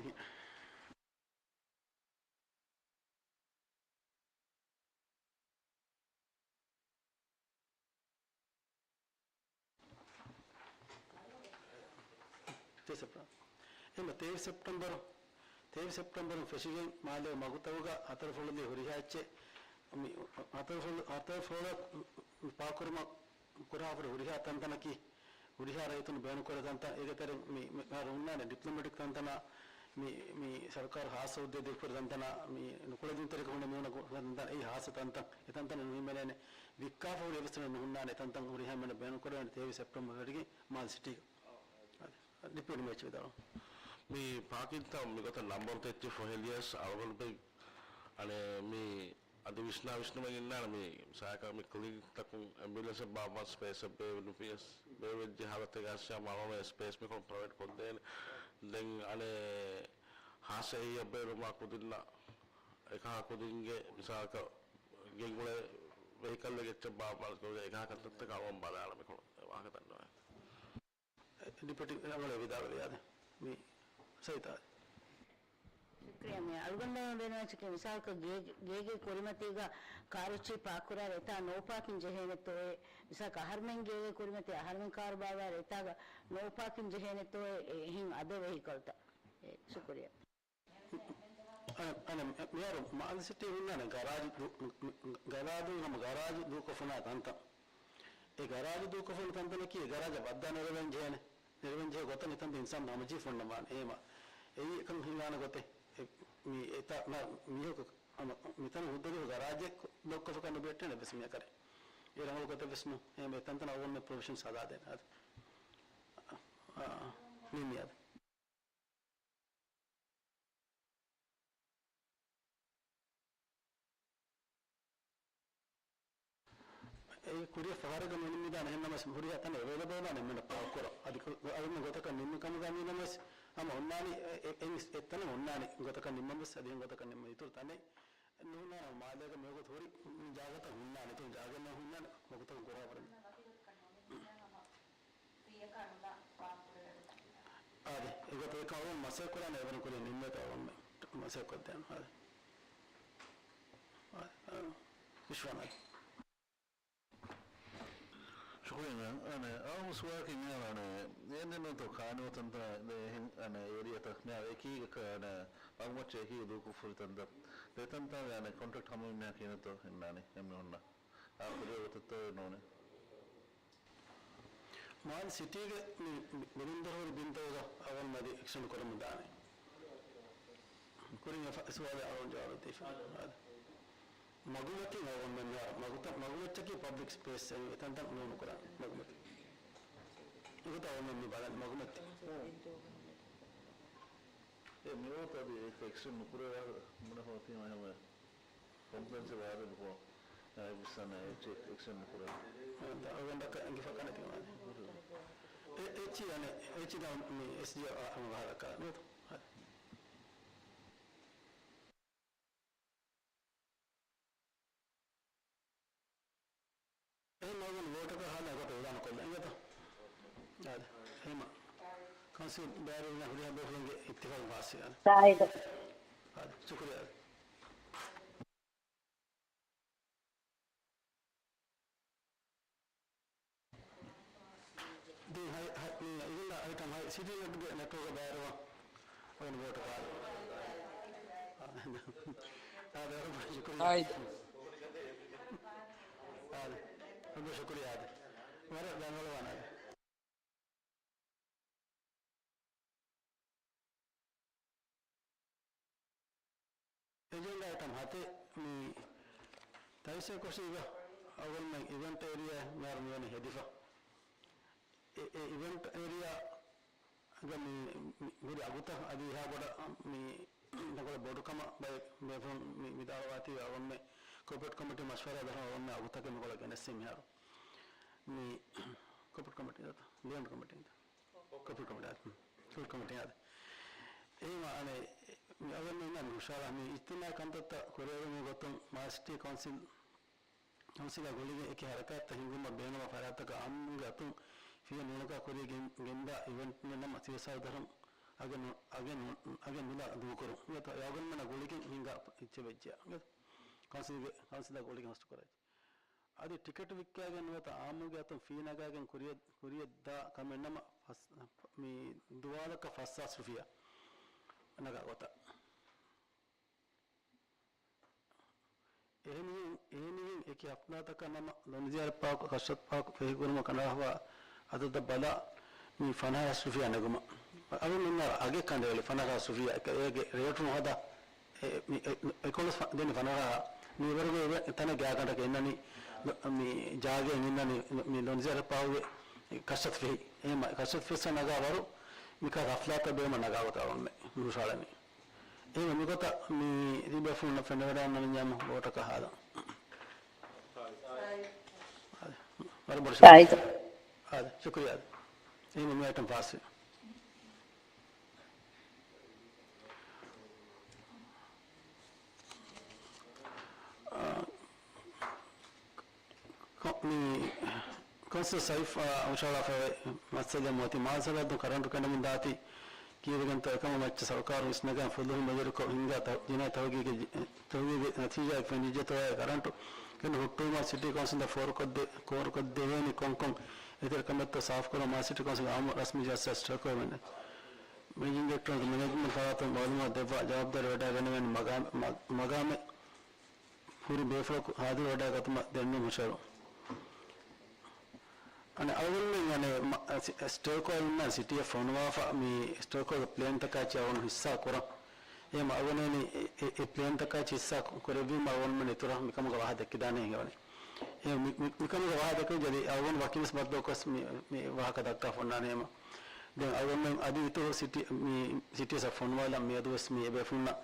ތޭވީސް ސެޕްޓެމްބަރު، ތޭވީސް ސެޕްޓެމްބަރު، ތޭވީސް ސެޕްޓެމްބަރުން ފެށިގެން މާލޭ މަގުތަކުގަ ހަތަރު ފޮޅު ދޭ ހުރިހާ އެއްޗެއް، މި ހަތަރު ފޮޅު، ހަތަރު ފޮޅު ޕާކުކުރުމަށް ކުރާފަރު ހުރިހާ ތަންތަނަކީ، ހުރިހާ ރައްޔިތުން ބޭނުންކުރޭ ތަންތަން، އޭގެ ތެރެއިން މި، މި، މިހާރު ހުންނާނެ ޑިޕްލޮމެޓިކް ތަންތަނާ، މި، މި ސަރުކާރު ހާއްސަ ހުއްދަ ދެކުރި ތަންތަނާ، މި ނުކުޅެދުންތެރިކަ ހުންނަ މީހުންނަށް ތަންތަން، އެއީ ހާއްސަ ތަންތަން. އެ ތަންތަން ނުހިމެނޭނެ. ވިއްކާފަ ހުރި އެއްވެސް ތަނެއް ނުހުންނާނެ. އެ ތަންތަން ހުރިހާ މީހުންނަށް ބޭނުންކުރެވޭނެ ތޭވީސް ސެޕްޓެމްބަރު ވެރިގެން މާލެ ސިޓީގަ. ޑިޕިއުޓީ މޭޔަރ ވިދާޅުވި. މި ޕާކިންތައް މިގޮތަށް ނަންބަރު ތެއްޗި ފޮހެލިޔަސް އަޅުގަނޑު ބެ-، އަނެ މި އަދި ވިސްނާ ވިސްނުމެއް އިންނާނެ މި ސާކަ މި ކްލިނިކްތަކުން އެމްބިއުލެންސެއް ބާއްވާން ސްޕޭސްއެއް ބޭނުންވިޔަސް، ބޭނުންވެއްޖެ ހާލަތެއްގަ އައިސް މަޅޮނެ ސްޕޭސް މިކޮން ޕްރޮވައިޑް ކޮށްދޭނެ. ދެން އަނެ ހާއްސަ އެއްޗެއް ބޭނުމާ ކުދިންނަށް އެކަހަ ކުދިންގެ މިސާލަކަށް ގެންގުޅޭ ވެހިކަލް އެއްޗެއް ބާއްވާން ކުދިން އެކަހަ ކަންތައްތަކަށް އަޅުގަނޑު ބަލާނަ މިކޮން ވާހަކަ ދަންނަވަން. ޑިޕިއުޓީ އެމްއެލްއޭ ވިދާޅުވި އާދެ. މި ސައިތާ. ޝުކުރިއްޔާ. މި އަޅުގަނޑަށް ބޭނުންވެއްޖެ މިސާލަކަށް ގޭ-، ގޭގެ ކުރިމަތީގަ ކާރުއެއްޗެއް ޕާކްކުރާއިރު އެތާ ނޯޕާކިން ޖެހޭނެތޯއޭ؟ މިސާލަކަށް އަހަރުމެން ގޭގެ ކުރިމަތީ އަހަރުމެން ކާރު ބާއްވާއިރު އެތާގަ ނޯޕާކިން ޖެހޭނެތޯއޭ އެހެން އަދަ ވެހިކަލްތައް؟ އެ، ޝުކުރިއްޔާ. އަ-، އަނެއް މި-، މިހާރު މާލެ ސިޓީ ހުންނާނެ ގަރާޖު ދޫ-، މި-، މި-، ގަރާޖު ހަމަ ގަރާޖު ދޫކޮށްފަ ހުންނާ ތަންތަން. އެ ގަރާޖު ދޫކޮށްފަ ހުންނަ ތަންތަނަކީ އެ ގަރާޖަށް ވައްދާ ނެރެވެން ޖެހޭނެ. ނެރެވެން ޖެހޭ ގޮތަށް އެތަންތަން އިންސާނުން ހަމަޖެހިފަ ހުންނަވާނެ. އެހެމަ އެއީ އެކަން ހިނގާނެ ގޮތެއް. އެ، މި އެތާ-، މި-، މީހަކު ހަމަ މިތަނަށް ހުއްދަ ދީފަ ގަރާޖެއް ލޮކްކޮށްފަކަށް ނުބެހެއްޓޭނެ އެއްވެސް މީހަކަށް. އެ ރަނގަޅު ގޮތެއް ވެސް ނޫން. އެހެމަ އެތަންތަނަށް އަޅުގަނޑުމެން ޕްރޮވިޝަންސް ހަދާދޭނެ. އާދެ. އާ، ނިންމި އާދެ. އެ ކުރިއަށް ފަހަރަކަށް ނުނިމިދާނެ. އެހެންނަމަވެސް ހުރިހާ ތަނެއް އެވޭލަބަލް ވާނެ އެންމެންނަށް ޕާކްކުރަން. އަދި ކު-، އަދި ގޮތަކަށް ނިންމި ކަމުގަ މިނަމަވެސް ހަމަ އޮންނާނީ އެ-، އެ-، އެ-، އެތަނެއް އޮންނާނީ ގޮތަކަށް ނިންމަން ވެސް އަދި އެހެން ގޮތަކަށް ނިންމަން އިތުރު ތަނެއް ނުހުންނާނެ. މާލޭގަ މިވަގުތު ހުރި ޖާގަތައް ހުންނާނެ. އިތުރު ޖާގައެއް ނޯ ހުންނާނެ. ވަގުތަކަށް ކުރާ ބަރަން. އާދެ، އެގޮތަށް އެކަމަކު މަސައްކަތް ކުރާނެ އެވަރުން ކުރިން ނިންމޭތޯ އަވަންމެ މަސައްކަތް ކޮށްދޭން. އާދެ. އާދެ، އާ، ވިޝްވާނާ. ޝުކުރިއްޔާ. އަނެ، އާ، ސުވާލަކީ މިހާރު އަނެ، އެން އެން އެން ތޯ ކާނޫނު ތަންތަން ދެ އެހެން، އަނެ، އޭރިއާތައް މިހާރު އެކީގަ ކަ-، އަނެ، މަގުމައްޗަށް އެކީގަ ދޫކޮށްފަ ހުރި ތަންތަން. ދެ ތަންތަން އަނެ، ކޮންޓްރެކްޓް ހަމަ މިހާ ކިހިނެއްތޯ ހުންނާނީ އެންމެ ހުންނަ. އާ، ކުރިއަށް ގޮތަށްތޯ ނޫނޭ. މާލެ ސިޓީގެ މި ބިން ދަރުހުރި ބިންތަކުގަ އަވަން މަދި އެކްސްޓެންޑް ކުރަމުން ދާނެ. ކުރިން އެ ފަ-، ސުވާލެއް އަޅުން ޖަވާބު ދީފަ. އާދެ. މަގުމަތިން އަވަން މެ މިހާރު މަގުތަ-، މަގުމައްޗަކީ ޕަބްލިކް ސްޕޭސް އެ-، އެތަންތަން ނޫނު ކުރާނެ މަގުމަތި. އެގޮތަށް އަވަން މެ މި ބަލަން މަގުމަތި. އެ މިވަގުތު އަދި އެ އެކްސްޓެންޑް ނުކުރޭ ވާހަކަ މުނަފާ ތީމަ ހަމަ ކޮމްޕްލެންސް ވާދަ ނުކުރުން. އެ ބިސްނަ އެކް-، އެކްސްޓެންޑް ނުކުރޭ. އަ، ދަ-، އަވަން ދައްކަ އެނގިފަ ކަނެ ތިމާ. އެ-، އެއްޗި އަނެ، އެއްޗި ދާ މި އެސް ޖީ އާ ހަމަ ވާހަކަ ނޫންތަ؟ އެހެން އަޅުގަނޑު ވޯޓަކަށް ހާލާ ގޮތަށް އިއުލާނު ކޮށްލަން އިނގޭތަ؟ އާދެ. އެހެމަ ކައުންސިލް ބައިވެރިންނާ ހުރިހާ ބޭފުޅުންގެ އިއްތިފާގު ވާސި އާދެ. އާދެ. ޝުކުރިއްޔާ. ދި ހައި، ހައި، މި އިގިލާ އައިޓަމް ހައި ސިޓީ ނެޓްގެ ނެޓްވޯކް ބައިވެރިވާ އަވަން ވޯޓަކަށް. އާދެ، ޝުކުރިއްޔާ. އާދެ. ޝުކުރިއްޔާ އާދެ. ވަރަށް ދަންވަޅުވާނެ އާދެ. އެޖެންޑާ އައިޓަމް ހަތެއް މި ތައިސް އެކުއަށީގަ އަޅުގަނޑުމެން އިވެންޓް އޭރިއާ މިހާރު މިވަނީ ހެދިފަ. އެ، އެ އިވެންޓް އޭރިއާ ގަ މި، މި ހުރި އަގުތައް އަދި އެހާ ބޮޑަށް މި ނަގުޅަ ބޮޑު ކަމަށް ބައެއް ބޭފުޅުން މި، މި ދާޅުވާތީވެ އަޅުގަނޑުމެން ކޯޕަރޭޓް ކޮމިޓީ މަޝްވަރާ ދަށުން އަޅުގަނޑުމެން އަގުތަކެއް މިކޮޅަށް ގެނެއްސީ މިހާރު. މި ކޯޕަރޭޓް ކޮމިޓީ ދަތަ، ލޭންޑް ކޮމިޓީ ދަތަ. ކޯޕަރޭޓް ކޮމިޓީ ދަތަ. ކޯޕަރޭޓް ކޮމިޓީ ދަތަ. އެހެންވީމަ އަނެއް މި އަވަން މި ހުށަހަޅާ މި އިޖްތިމާޢީ ކަންތައްތައް ކުރެވުމުގެ ގޮތުން މާލެ ސިޓީ ކައުންސިލް ކައުންސިލާ ގުޅިގެން އެކި ހަރަކާތްތައް ހިންގުމަށް ބޭނުންވާ ފަރާތްތަކަށް އާއްމުންގެ އަތުން ފީއެއް ނޫނަކާ ކުރިޔަށް ގެން، ގެންދާ އިވެންޓް ނަމަ ސިޔަސާތުދަރުން އަގެއް ނު، އަގެއް ނު، އަގެއް ނުލާ ދޫކުރުން. އެގޮތަށް އަޅުގަނޑުމެންނަށް ގުޅިގެން ހިންގާ އެއްޗެއް ވެއްޖެ. ކައުންސިލްގެ، ކައުންސިލާ ގުޅިގެން ހޮސްޓް ކުރައްޖެ. އަދި ޓިކެޓް ވިއްކާގެން ނުވަތަ އާއްމުގެ އަތުން ފީ ނަގާގެން ކުރިޔަށް، ކުރިޔަށްދާ ކަމެއް ނަމަ ފަސް، މި ދުވާލަކަށް ފަސް ހާސް ރުފިޔާ ނަގާ ގޮތަށް. އެހެނިހެން، އެހެނިހެން އެކި ހަފްތާތަކަށް ނަމަ ލޮނުޒިޔާރަތް ޕާކު، ކަޝްރަތް ޕާކު ފެހިކުރުމަށް ކަނޑައަޅާފަ އަދަދަށް ބަލާ މި ފަނަރަ ހާސް ރުފިޔާ ނެގުމަށް. އަޅުގަނޑުމެންނަށް އަގެއް ކަނޑައެޅި ފަނަރަ ހާސް ރުފިޔާ އެކަ، އޭގެ ރޭޓު ނުހަދާ، އެ، މި، އެ، އެކޮޅަސް ފަ، ދެން ފަނަރަ ހާސް މިވަރުގެ ތަނެއް ގާތްގަނޑަކަށް އިންނަނީ، މި ޖާގައެއް އިންނަނީ މި ލޮނުޒިޔާރަތް ޕާކުގެ ކަޝްރަތް ފެހި. އެހެން ކަޝްރަތް ފެހި ނަގާ ވަރު މިކާ ހަފްލާތައް ބޭނުމަށް ނަގާ ގޮތަށް އަޅުގަނޑުމެން ހުށަހަޅަނީ. އެހެންވެ، މިގޮތަށް މި ތިބޭފުޅުންނަށް ފެނިވަޑައިގަންނަވަންޏާމު ވޯޓަކަށް ހާދަން. ވަރަށް ބޮޑަށް ޝުކުރިއްޔާ. އާދެ، ޝުކުރިއްޔާ. އާދެ. އެހެންވެ، މި އައިޓަމް ފާސްވި. އާ، ކޮ، މި ކައުންސިލަރ ސައިފް، އާ، ހުށަހަޅާފައިވޭ މައްސަލައެއް މިއޮތީ މާލެ ސަރަހައްދުން ކަރަންޓު ކެނޑެމުން ދާތީ ކީއްވެގެންތޯ އެކަމަށް މައްޗަށް ސަރުކާރުން ވިސްނަގެން ފުލުހުން މެދުވެރިކޮށް ހިންގާ ތަ، ޖިނާއީ ތަހުގީގެއް، ތަހުގީގެއް ނަތީޖާއަކީ ފެނިއްޖެތޯއޭ ކަރަންޓު ކެނޑި ހުއްޓުވުމަށް ސިޓީ ކައުންސިލްއަށް ފޯރުކޮށްދެ، ފޯރުކޮށްދެވޭނީ ކޮންކޮން އެތެރެ ކަމެއްތޯ ސާފުކުރުމަށް މާލެ ސިޓީ ކައުންސިލް އާއްމު ރަސްމީ ޖައްސަސް ޓްރެކޯ ވެން މެނޭޖިން ޑިރެކްޓަރު މެނޭޖްމަންޓް ފަރާތުން މައުލޫމާތު ދެއްވާ ޖަވާބުދާރީ ވެޑާގަނެވޭނެ މަގާ، މަ، މަގާމެއް ހުރި ބޭފުޅަކު ހާޒިރު ވެޑާގަތުމަށް ދެންނެވުނު ހުށަހެޅުން. އަނެއް އަޅުގަނޑުމެން އަނެއް މަ، ސި، ސްޓޭކްހޯލްޑަރުންނާ ސިޓީއަށް ފޮނުވާފަ މި ސްޓޭކްހޯލްޑަރު ޕްލޭންތަކާއި އަޅުގަނޑު ހިއްސާ ކުރަން. އެހެން އަޅުގަނޑުމެން އެ، އެ، އެ ޕްލޭންތަކާއި ހިއްސާ ކުރެއްވީމަ އަޅުގަނޑުމެން އިތުރަށް މިކަމުގެ ވާހަކަ ދެއްކިދާނެ ހިނގަވަނީ. އެ މި، މި، މިކަމުގެ ވާހަކަ ދެއްކެވިއްޔާ އަދި އަޅުގަނޑު ވަކިވެސް ބައްދަލުކޮށް މި، މި ވާހަކަ ދައްކާފަ އޮންނާނެ އެމަ. ދެން އަޅުގަނޑުމެން އަދި އިތުރު ސިޓީ، މި ސިޓީއަށް ފޮނުވާލަން މިއަދުވެސް މި އެބޭފުޅުންނަށް،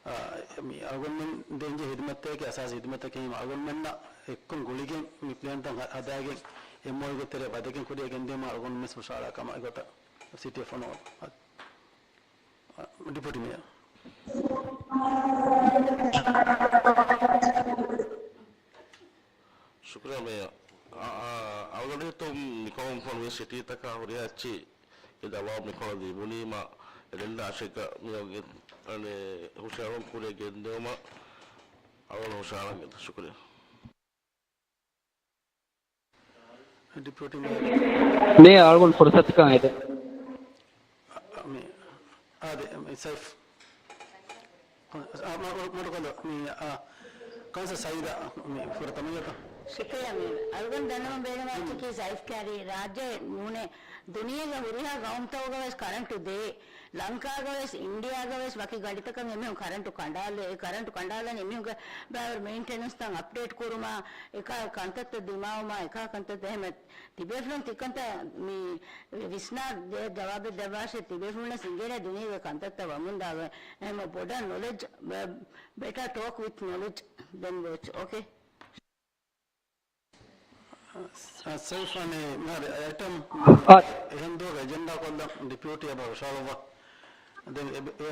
އާ، މި އަޅުގަނޑުމެން ދޭންޖެހޭ ހިދުމަތްތަކެއް އަސާސީ ހިދުމަތްތަކެއް އަޅުގަނޑުމެންނަށް އެއްކޮށް ގުޅިގެން މި ޕްލޭންތައް ހަ، ހަދާގެން އެމްއޯޔޫގެ ތެރެއަށް ވަދެގެން ކުރިއަށް ގެންދިއުމަށް އަޅުގަނޑުމެން ހުށަހަޅާ ކަމަށް އެގޮތަށް ސިޓީއަށް ފޮނުވާލަން. އާ، ޑިޕިއުޓީ މޭޔަރ. ޝުކުރިއްޔާ މޭޔަރ. އަ، އަ، އަޅުގަނޑު ހިތުން މިކަމުން ފޮނުވި ސިޓީތަކާ ހުރިހާ އެއްޗެއް އެ ދަބާ މިކޮޅަށް ލިބުނީމަ، އެ ރެންޑާށެކަ މިއޮގެ، އަނެ، ހުށަހެޅުން ކުރިއަށް ގެންދިއުމަށް އަޅުގަނޑު ހުށަހަޅަން. ޝުކުރިއްޔާ. ޑިޕިއުޓީ މޭޔަރ. މޭޔަރ އަޅުގަނޑު ފުރުސަތުކަން އެދެން. މި، އާދެ، މި ސައިފް. އާ، މަ، މަ، މަޑުކޮށްލަ، މި، އާ، ކައުންސިލަރ ސައީދާ، މި ފުރަތަމަ އިޔަތަ؟ ޝުކުރިއްޔާ މޭޔަރ. އަޅުގަނޑު ދަންނަވަން ބޭނުންވާ އެކި ސައިފް ކާރި ރާއްޖެ ނޫނޭ ދުނިޔޭގެ ހުރިހާ ގައުމުތަކުގަވެސް ކަރަންޓު ދޭ. ލަންކާގަވެސް، އިންޑިއާގަވެސް ވަކި ގަޑިތަކަށް އެމީހުން ކަރަންޓު ކަނޑާލޭ. އެ ކަރަންޓު ކަނޑާލަން އެމީހުންގެ ބައިވަރު މެއިންޓެނަންސްތައް އަޕްޑޭޓް ކުރުމާ، އެކާ ކަންތައްތައް ދިމާވުމާ، އެކާ ކަންތައްތައް އެހެމެ ތިބޭފުޅުން ތިކަންތައް މި ވިސްނާ ދޭ ޖަވާބެއް ދެއްވާށޭ. ތިބޭފުޅުންނަސް އިނގޭނެ ދުނިޔޭގެ ކަންތައްތައް ވަމުންދާގެ. އެހެމަ ބޮޑަށް ނޮލެޖް، ބެ، better talk with knowledge than words. އޯކޭ. ސައިފް އަނެއް މިހާރު އައިޓަމް އާ. އެހެން ދުވަހަކަށް އެޖެންޑާ ކޮށްލަން ޑިޕިއުޓީ އެބަ ހުށަހަޅުއްވާ. ދެން އެ، އެ،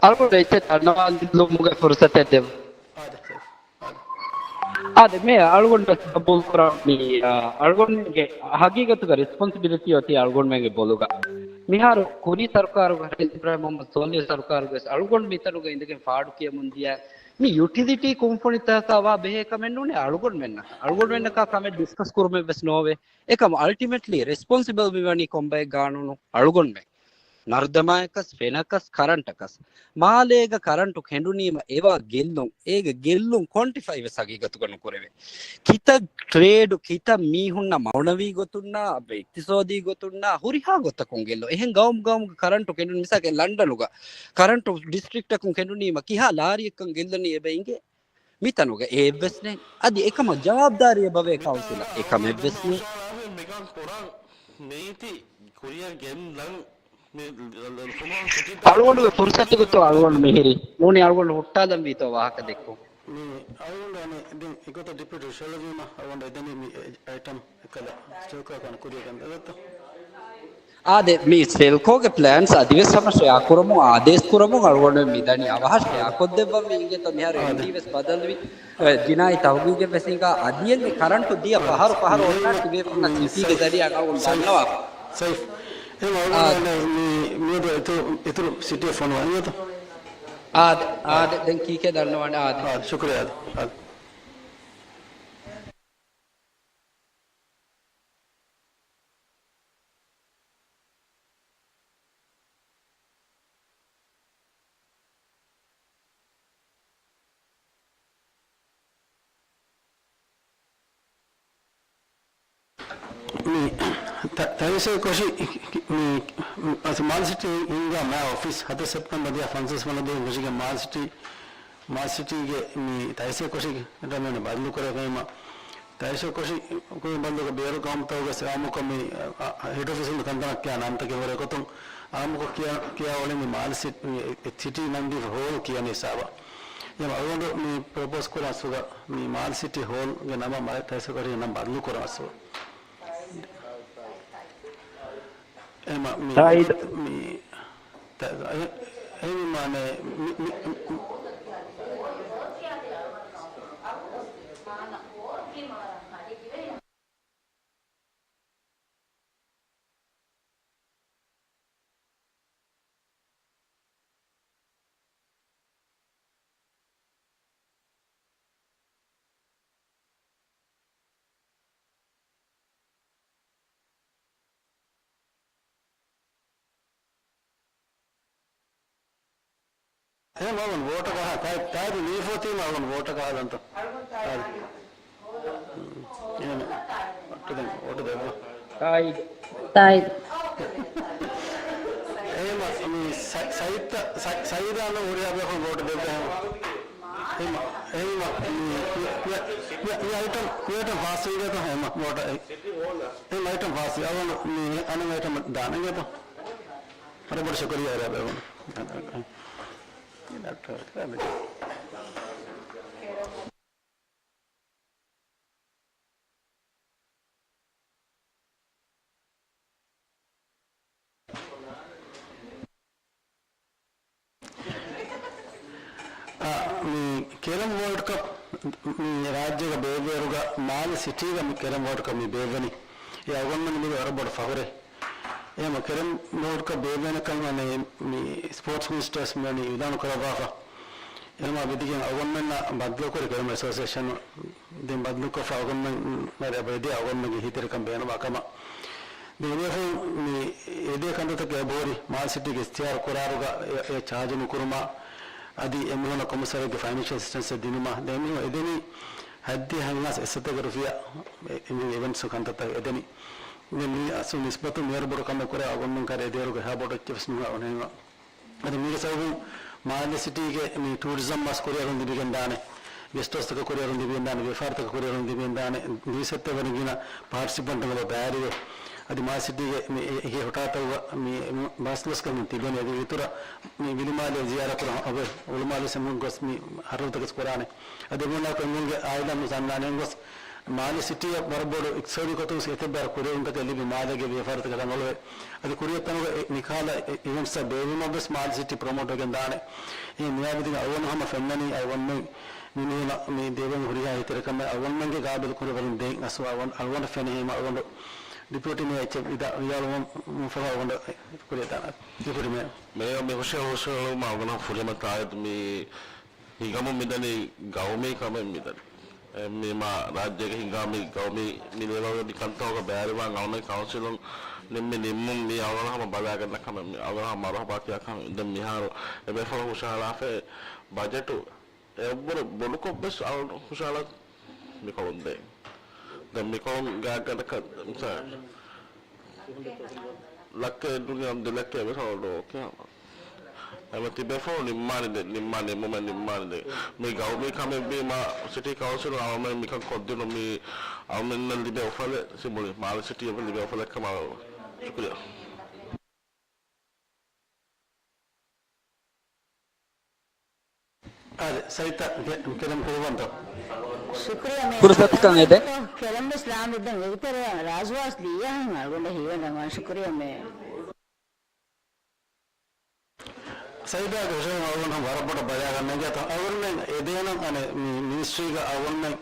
އަޅުގަނޑު އެއްޗެއް ދަންނަވާލުމުގެ ފުރުސަތެއް ދެއްވުން. އާދެ، ސައިފް. އާދެ. އާދެ، މޭޔަރ އަޅުގަނޑު ވެސް ގަބޫލު ކުރަން މި، އާ، އަޅުގަނޑުގެ ހަގީގަތުގަ ރެސްޕޮންސިބިލިޓީ އޮތީ އަޅުގަނޑުމެންގެ ބޮލުގަ. މިހާރު ކުރީ ސަރުކާރުގަ އިބްރާހިމް މުހައްމަދު ސޯލިހު ސަރުކާރުގަވެސް އަޅުގަނޑު މިތަނުގަ އިނދެގެން ފާޑު ކިޔަމުން ދިޔަ މި ޔުޓިލިޓީ ކުންފުނިތަކަކާ ވާ ބެހޭ ކަމެއް ނޫނޭ އަޅުގަނޑުމެންނަކަށް. އަޅުގަނޑުމެންނަކާ ކަމެއް ޑިސްކަސް ކުރުމެއް ވެސް ނޯވޭ. އެކަމު އަލްޓިމެޓްލީ ރެސްޕޮންސިބަލް މިވަނީ ކޮންބައެއްގާނޫނު؟ އަޅުގަނޑުމެން. ނަރުދަމާއަކަސް، ފެނަކަސް، ކަރަންޓަކަސް. މާލޭގަ ކަރަންޓު ކެނޑުނީމަ އެވާ ގެއްލުން، އޭގެ ގެއްލުން ކޮންޓިފައި ވެސް ހަގީގަތުގަ ނުކުރެވޭ. ކިތައް ޓްރޭޑު، ކިތައް މީހުންނަށް މައުނަވީ ގޮތުންނާ، އިޤްތިޞާދީ ގޮތުންނާ، ހުރިހާ ގޮތަކުން ގެއްލުން. އެހެން ގައުމު ގައުމުގަ ކަރަންޓު ކެނޑުނު، މިސާލަކަށް ލަންޑަނުގަ ކަރަންޓު ޑިސްޓްރިކްޓަކުން ކެނޑުނީމަ ކިހާ ލާރިއެއްކަން ގެއްލަނީ އެބަ އިނގޭ؟ މިތަނުގަ އެއެއްވެސް ނެތް. އަދި އެކަމަށް ޖަވާބުދާރީއެއް ބަވޭ ކައުންސިލަށް އެކަމެއްވެސް ނެތް. މިކަން ކުރަން ނީތި ކުރިއަށް ގެންދަން މި ފުމާ ސިޓީ އަޅުގަނޑުގެ ފުރުސަތުގެތޯ އަޅުގަނޑު މިހިރީ؟ ނޫނީ އަޅުގަނޑު ހުއްޓާލަންވީތޯ ވާހަކަ ދެއްކުން؟ މި އަޅުގަނޑު އަނެއް ދެން އެގޮތަށް ޑިޕިއުޓީ ޝެލްވީމަ އަޅުގަނޑު އެދެނީ މި އައިޓަމް އެކަލަ ސެލްކޯ ކަން ކުރިއަށް ގެންދަގަތަ؟ އާދެ، މި ސެލްކޯގެ ޕްލޭންސް އަދިވެސް ހަމަ ޝެއާ ކުރަމުން އާދޭސް ކުރަމުން އަޅުގަނޑު މިދަނީ އަވަހަށް ޝެއާ ކޮށްދެއްވަންވީ އިނގޭތޯ މިހާރު އާދެ. އެމްޑީ ވެސް ބަދަލުވި، އެ، ޖިނާއީ ތަހުގީގެއް ވެސް ހިނގާ އަދިއެއްގެ ކަރަންޓު ދިޔަ ފަހަރު ފަހަރު އޮންނާ ތިބޭފުޅުންނަށް ސިޓީގެ ޒަރީއާ އަޅުގަނޑު ދަންނަވާ. ސައިފް، އެ އާދެ. މި، މިއަދު އިތުރު، އިތުރު ސިޓީ ފޮނުވާ އިނގޭތޯ؟ އާދެ، އާދެ، ދެން ކީކޭ ދަންނަވާނެ އާދެ. އާދެ، ޝުކުރިއްޔާ އާދެ، އާދެ. މި ތަ-، ތައިސޭ ކޮށި، މި، މި، މާލެ ސިޓީ ހިންގާ މާ އޮފީސް ހަތަރު ސެޕްޓެމްބަރ ދުހަސް ފަންސާސް ވަނަ ދުވަހު ކޮށިގެން މާލެ ސިޓީ، މާލެ ސިޓީގެ މި ތައިސޭ ކޮށި ރަމޭން ބަދަލު ކުރެވޭމަ، ތައިސޭ ކޮށި ކުރި ބަދަލުގަ ބޭރު ގައުމުތަކުގެ ސަލާމަތްކޮށް މި، އަ، އަ، ހެޑް އޮފީސުން ކަންތަނަށް ކިޔާ ނަންތަކެއް ހުރެ ގޮތުން އާއްމުކޮށް ކިޔާ، ކިޔާ އުޅެނީ މާލެ ސިޓީ، މި ސިޓީ ނަން ދީފަ ހޯލް ކިޔަނީ ހިސާބަށް. އެ އަޅުގަނޑު މި ޕްރޮޕޯސް ކުރާ ސުގަ މި މާލެ ސިޓީ ހޯލްގެ ނަމަށް މާލެ ތައިސޭ ކޮށިގެ ނަން ބަދަލު ކުރާ ސުގަ. އެމަ މި، ތާއީދު. މި، ތ-، އެ، އެ މި މާނަ މި، މި، މި، އެހެން މަގުން ވޯޓަކަށް އަހާ، ތާއި-، ތާއިދު ނީފޯތީ މަގުން ވޯޓަކަށް އަހާލަންތޯ؟ އާދެ. އެހެން. އޮއްޓު ދެން، ވޯޓު ދެއްވާ. ތާއީދު. ތާއީދު. އެހެން މި ސަ-، ސައީދްތަ-، ސަ-، ސައީދާ ނޫން ހުރިހާ ބޭފުޅުން ވޯޓު ދެއްވާ ހެން. އެހެން، އެހެން މި، މި، މި، މި އައިޓަމް، މި އައިޓަމް ފާސް ވީގަތޯ ހެމަ ވޯޓަށް. އެ އައިޓަމް ފާސް ވީ. އަވަނު މި އަނެއް އައިޓަމް ދާނެ ގެތޯ. ވަރަށް ބޮޑަށް ޝުކުރިއްޔާ އެބަ އެވަން. އާ، މި ކެރަމް ވޯލްޑް ކަޕް މި ރާއްޖޭގަ ބޭއްވޭއިރުގަ މާލެ ސިޓީގަ މި ކެރަމް ވޯލްޑް ކަޕް މި ބޭއްވަނީ. އެ އަޅުގަނޑުމެން ލިބޭ ވަރަށް ބޮޑު ފަޚުރެއް. އެހެން ކެރަމް ބޯޑްކަ ބޭއްވޭނެ ކަމަށް މި ސްޕޯޓްސް މިނިސްޓަރސް މިވަނީ އިއުލާނު ކުރައްވާފަ. އެހެންވީމާ ވިދިގެން އަޅުގަނޑުމެންނަށް ބަދަލުކުރި ކެރަމް އެސޯސިއޭޝަނު ދެން ބަދަލުކޮށްފަ އަޅުގަނޑުމެން ވަރަށް އެބަ އެދޭ އަޅުގަނޑުމެންގެ ހިތެރިކަން ބޭނުންވާ ކަމަށް. ދެން އެބޭފުޅުން މި އެދޭ ކަންތައްތަކެއް އެބަހުރި މާލެ ސިޓީގެ އިސްތިހާރު ކުރާއިރުގަ އެ، އެ ޗާޖު ނުކުރުމާ، އަދި އެމީހުންނަށް ކޮމިސަރެއްގެ ފައިނޭންޝަލް އެސިސްޓެންސްއެއް ދިނުމާ، ދެން އެމީހުން އެދެނީ ހަތްދިހަ ހަތްސަތޭކަ ރުފިޔާ އެ، އެމީހުން އިވެންޓްސް ކަންތައްތައް އެދެނީ. ދެން މި އަސްލު ނިސްބަތުން މިވަރު ބޮޑު ކަމެއް ކުރާ އަޅުގަނޑުމެން ކައިރި އެދޭއިރުގަ އެހާ ބޮޑު އެއްޗެއް ވެސް ނުހާ އޮންނަނީމާ. އަދި މީގެ ސަބަބުން މާލެ ސިޓީގެ މި ޓޫރިޒަމް މަސް ކުރިއަރުން ލިބިގެން ދާނެ، ގެސްޓް ހައުސްތަކަށް ކުރިއަރުން ލިބިގެން ދާނެ، ވިޔަފާރިތަކަށް ކުރިއަރުން ލިބިގެން ދާނެ، ދުއިސައްތަ ވަނީ ގިނަ ޕާޓިސިޕަންޓުން އެބަ ބައިވެރިވެ. އަދި މާލެ ސިޓީގެ މި އެ، އެ ހޮޓާތަކުގަ މި މަސް ލަސްކަމުން ތިބެނީ. އަދި އިތުރަށް މި ވިލިމާލެ ޒިޔާރަތް ކުރަން އޮވެ، އުޅުމާލެ ސެމުން ގޮސް މި ހަރަދުތަކެސް ކުރާނެ. އަދި އެމީހުންނާ ކޮންމެހެންގެ އާއިލާ ނުދަންނާނެ ގޮސް މާލެ ސިޓީއަށް ވަރަށް ބޮޑު އިޤްތިޞާދީ ގޮތުން އެތައް ބައި ކުރިއެރުންތަކެއް ލިބި މާލޭގެ ވިޔަފާރިތަކަށް ރަނގަޅުވެ. އަދި ކުރިއަށް ތަނުގަ އެ ނިކާލަ އިވެންޓްސްއަށް ބޭއްވުމަށް ވެސް މާލެ ސިޓީ ޕްރޮމޯޓް ވެގެން ދާނެ. އެ މިއާ ވިދިން އަޅުގަނޑު ހަމަ ފެންނަނީ އަޅުގަނޑުމެން މި މީހުނަށް މި ދެވޭ ހުރިހާ ހިތެރިކަމެއް އަޅުގަނޑުމެންގެ ގާބިލް ކުރިއަށް ވަރުން ދޭން އަސް އަޅުގަނޑު، އަޅުގަނޑަށް ފެނޭ ހަމަ އަޅުގަނޑު ޑިޕިއުޓީ މޭޔަރ އެއްޗެއް ވިދާ ވިޔާޅުވުމަށް ފަހު އަޅުގަނޑު ކުރިއަށް ދާނެ. ޑިޕިއުޓީ މޭޔަރ. މޭޔަރ މި ހުށަހެޅުމަށް އަޅުގަނޑަށް ފުރިހަމަ ތާއީދު މި ހިނގަމުން މިދަނީ ގައުމީ ކަމެއް މިދަނީ. އެ، މި މާ ރާއްޖޭގެ ހިނގާ މި ގައުމީ މި ލެވަލްގެ މި ކަންތައް ބައިވެރިވާން އަޅުގަނޑު ކައުންސިލުން ނިންމި ނިންމުން މި އަޅުގަނޑު ހަމަ ބަލާގަންނަ ކަމެއް، މި އަޅުގަނޑު ހަމަ މަރުހަބާ ކިޔާ ކަމެއް. ދެން މިހާރު އެބޭފުޅުން ހުށަހަޅާފައި ބަޖެޓު އެއްވަރު ބޮޑުކޮށް ވެސް އަޅުގަނޑު ހުށަހަޅަން މިކޮޅުން ދޭން. ދެން މިކޮޅުން ގާތްގަނޑަކަށް މިސާލަކަށް ލައްކަ އެއްނުގެ ދެ ލައްކަ ވެސް އަޅުގަނޑު އޯކޭ ހަމަ. އެމަ ތިބޭފުޅުން ނިންމާނެ ދެ، ނިންމާނެ އެމުމެ ނިންމާނެ ދެ. މި ގައުމީ ކަމެއްވީމަ ސިޓީ ކައުންސިލުން އަޅުމެން މިކަން ކޮށްދިނުން މި އަޅުމެންނަށް ލިބޭ އުފަލެއް ސިމުޅި މާލެ ސިޓީ އެބަ ލިބޭ އުފަލެއް ކަމަށް. ޝުކުރިއްޔާ. އާދެ، ސައިތަ ކެ-، ކެރަމް ކުރުވަންތޯ؟ ޝުކުރިއްޔާ މޭ. ފުރުސަތުކަން އެދެން. ކެރަމް ވެސް ލާން ދެއްދަން އެގިތެރެ ރާޒުވާސް ލީޔާހެން އަޅުގަނޑަށް ހީވަން ރަނގަޅަށް ޝުކުރިއްޔާ މޭ. ސައިދާގެ ހުށަހެޅުން އަޅުގަނޑު ވަރަށް ބޮޑަށް ބަލާގަންނަން ގެތަ އަޅުގަނޑުމެން އެދޭނަން އަނެއް މި މިނިސްޓްރީގަ އަޅުގަނޑުމެން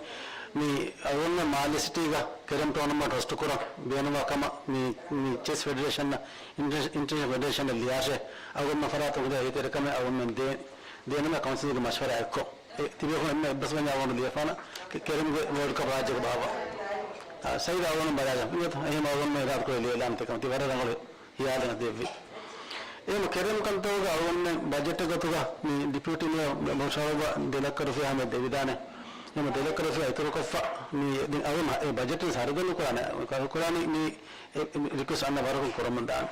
މި އަޅުގަނޑުމެން މާލެ ސިޓީގަ ކެރަމް ޓޯނަމަންޓް ހޮސްޓް ކުރަން ބޭނުންވާ ކަމަށް މި، މި ޗެސް ފެޑެރޭޝަން، އިންޓަރ-، އިންޓަރނޭޝަނަލް ފެޑެރޭޝަން ލިޔާށޭ އަޅުގަނޑުމެން ފަރާތުން ހުރި އެތެރެކަމެއް އަޅުގަނޑުމެން ދޭ-، ދޭނަމޭ ކައުންސިލްގެ މަޝްވަރާ އެއްކޮށް. އެ ތިބޭފުޅުން އެންމެ އެއްބަސްވަންޏާ އަޅުގަނޑު ލިޔެފާނަ ކެ-، ކެރަމްގެ ވޯލްޑް ކަޕް ރާއްޖޭގަ ބާއްވާ. އާ، ސައިދާ އަޅުގަނޑު ބަލާލަން. އިނގޭތަ؟ އެހެން އަޅުގަނޑުމެން އިރާދަކުރެއްވި އިއުލާންތަކެއް ކަމަށް ތި ވަރަށް ރަނގަޅު ހިޔާލެއް ދެއްވި. އެހެން ކެރަމް ކަންތައްގަ އަޅުގަނޑުމެން ބަޖެޓް ގޮތުގަ މި ޑިޕިއުޓީ މޭޔަރ މަޝްވަރާކޮށް ދެ ލައްކަ ރުފިޔާ ހަމަ ދެވިދާނެ. އެހެން ދެ ލައްކަ ރުފިޔާ އިތުރުކޮށްފަ މި ދެން އަޅުގަނޑު އެ ބަޖެޓް ސަރުގަނޑު ކުރާނެ، ކުރާނީ މި އެ، އެ، މި ރިކުއެސްޓް އަންނަ ވަރަކުން ކުރަމުން ދާނެ.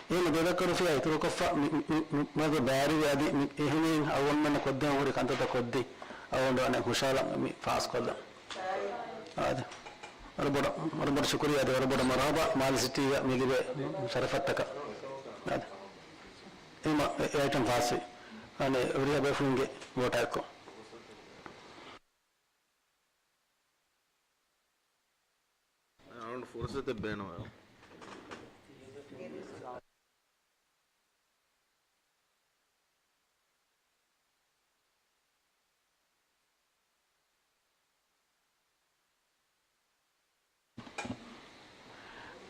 އެހެން ދެ ލައްކަ ރުފިޔާ އިތުރުކޮށްފަ މި، މި، މި، މި ބައިވެރިވެ އަދި މި އެހެނީ އަޅުގަނޑުމެންނަށް ކޮށްދޭން ހުރި ކަންތައްތައް ކޮށްދީ އަޅުގަނޑު އަނެއް ހުށަހަޅަން މި ފާސްކޮށްލަން. އާދެ. ވަރަށް ބޮޑަށް، ވަރަށް ބޮޑަށް ޝުކުރިއްޔާ އަދި ވަރަށް ބޮޑަށް މަރުހަބާ މާލެ ސިޓީގަ މި ލިބޭ ޝަރަފަށްޓަކަ. އާދެ. އެހެން އެ އައިޓަމް ފާސްވި. އަނެއް ހުރިހާ ބޭފުޅުންގެ ވޯޓާ އެއްކޮށް. އަޅުގަނޑު ފުރުސަތެއް ބޭނުންވޭ.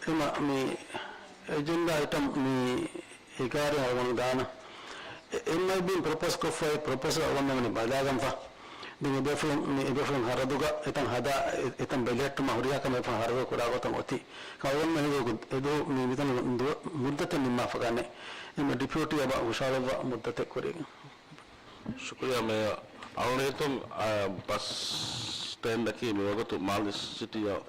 އެމަ މި އެޖެންޑާ އައިޓަމް މި އެގާރަ އަޅުގަނޑު ދާނަ. އެ-، އެމްއައިބީން ޕްރޮޕޯސް ކޮށްފައި ޕްރޮޕޯސަލް އަޅުގަނޑުމެން ބަލާގަންފަ. ދެން އެބޭފުޅުން މި އެބޭފުޅުން ހަރަދުގަ އެތަން ހަދާ، އެ-، އެތަން ބެލެހެއްޓުމަށް ހުރިހާ ކަމެއް އެބޭފުޅުން ހަރަދު ކުރާ ގޮތަށް އޮތީ. އަޅުގަނޑުމެން އެދު މި މިތަނު ދު-، މުއްދަތެއް ނިންމާފަ ގަނެ. އެމަ ޑިޕިއުޓީ އެބަ ހުށަހަޅުއްވާ މުއްދަތެއް ކުރީގެ. ޝުކުރިއްޔާ މޭޔަރ. އަޅުގަނޑު ހިތުން، އާ، ބަސް ސްޓޭންޑަކީ މިވަގުތު މާލެ ސިޓީއަށް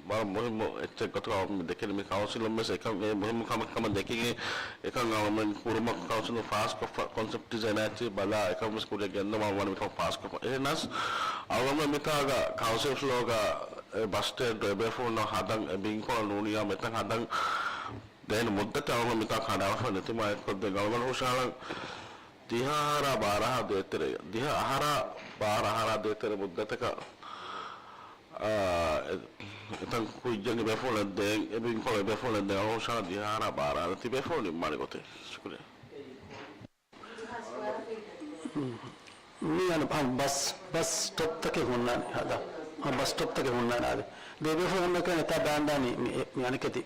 ވަރަށް މުހިއްމު އެއްޗެއް ގޮތުގަ މި ދެކެނީ. މި ކައުންސިލުން ވެސް އެކަން އެ މުހިއްމު ކަމެއް ކަމަށް ދެކިގެން އެކަން އަޅުމެން ކުރުމަށް ކައުންސިލުން ފާސްކޮށްފަ ކޮންސެޕްޓް ޑިޒައިން އެއްޗެއް ބަލާ އެކަން ވެސް ކުރިއަށް ގެންދަވާން ވަނީ މިކަމަށް ފާސްކޮށްފަ. އެހެނަސް އަޅުމެން މިތާގަ ކައުންސިލް ފްލޯގަ އެ ބަސް ސްޓޭންޑް އެބޭފުޅުންނަށް ހަދަން އެ ބިންކޮޅަށް ނޫނިއްޔާ މިތަން ހަދަން ދޭން މުއްދަތެއް އަޅުގަނޑު މިތާ ކަނޑައަޅާފަ ނެތިމާ އެއްކޮށްދޭ ގަޅުގަނޑު ހުށަހަޅަން ދިހަ އަހަރާ ބާރަ އަހަރާ ދޭތެރޭ، ދިހަ އަހަރާ ބާރަ އަހަރާ ދޭތެރޭ މުއްދަތަކަށް، އާ، އެ-، އެތަން ކުއްޖެއް އެބޭފުޅުން ދޭން، އެ ބިންކޮޅު އެބޭފުޅުން ދޭން އަޅުގަނޑު ހުށަހަޅަން ދިހަ އަހަރާ ބާރަ އަހަރާ ތިބޭފުޅުން ނިންމާނެ ގޮތެއް. ޝުކުރިއްޔާ. މި އަން ބަސް، ބަސް ސްޓޮޕްތަކެއް ހުންނާނެ ހަދާ. އާ، ބަސް ސްޓޮޕްތަކެއް ހުންނާނެ އާދެ. ދެބޭފުޅުން ހަމައެކަނި އެތާ ބާންދާނީ މި، މި އަނެކެތި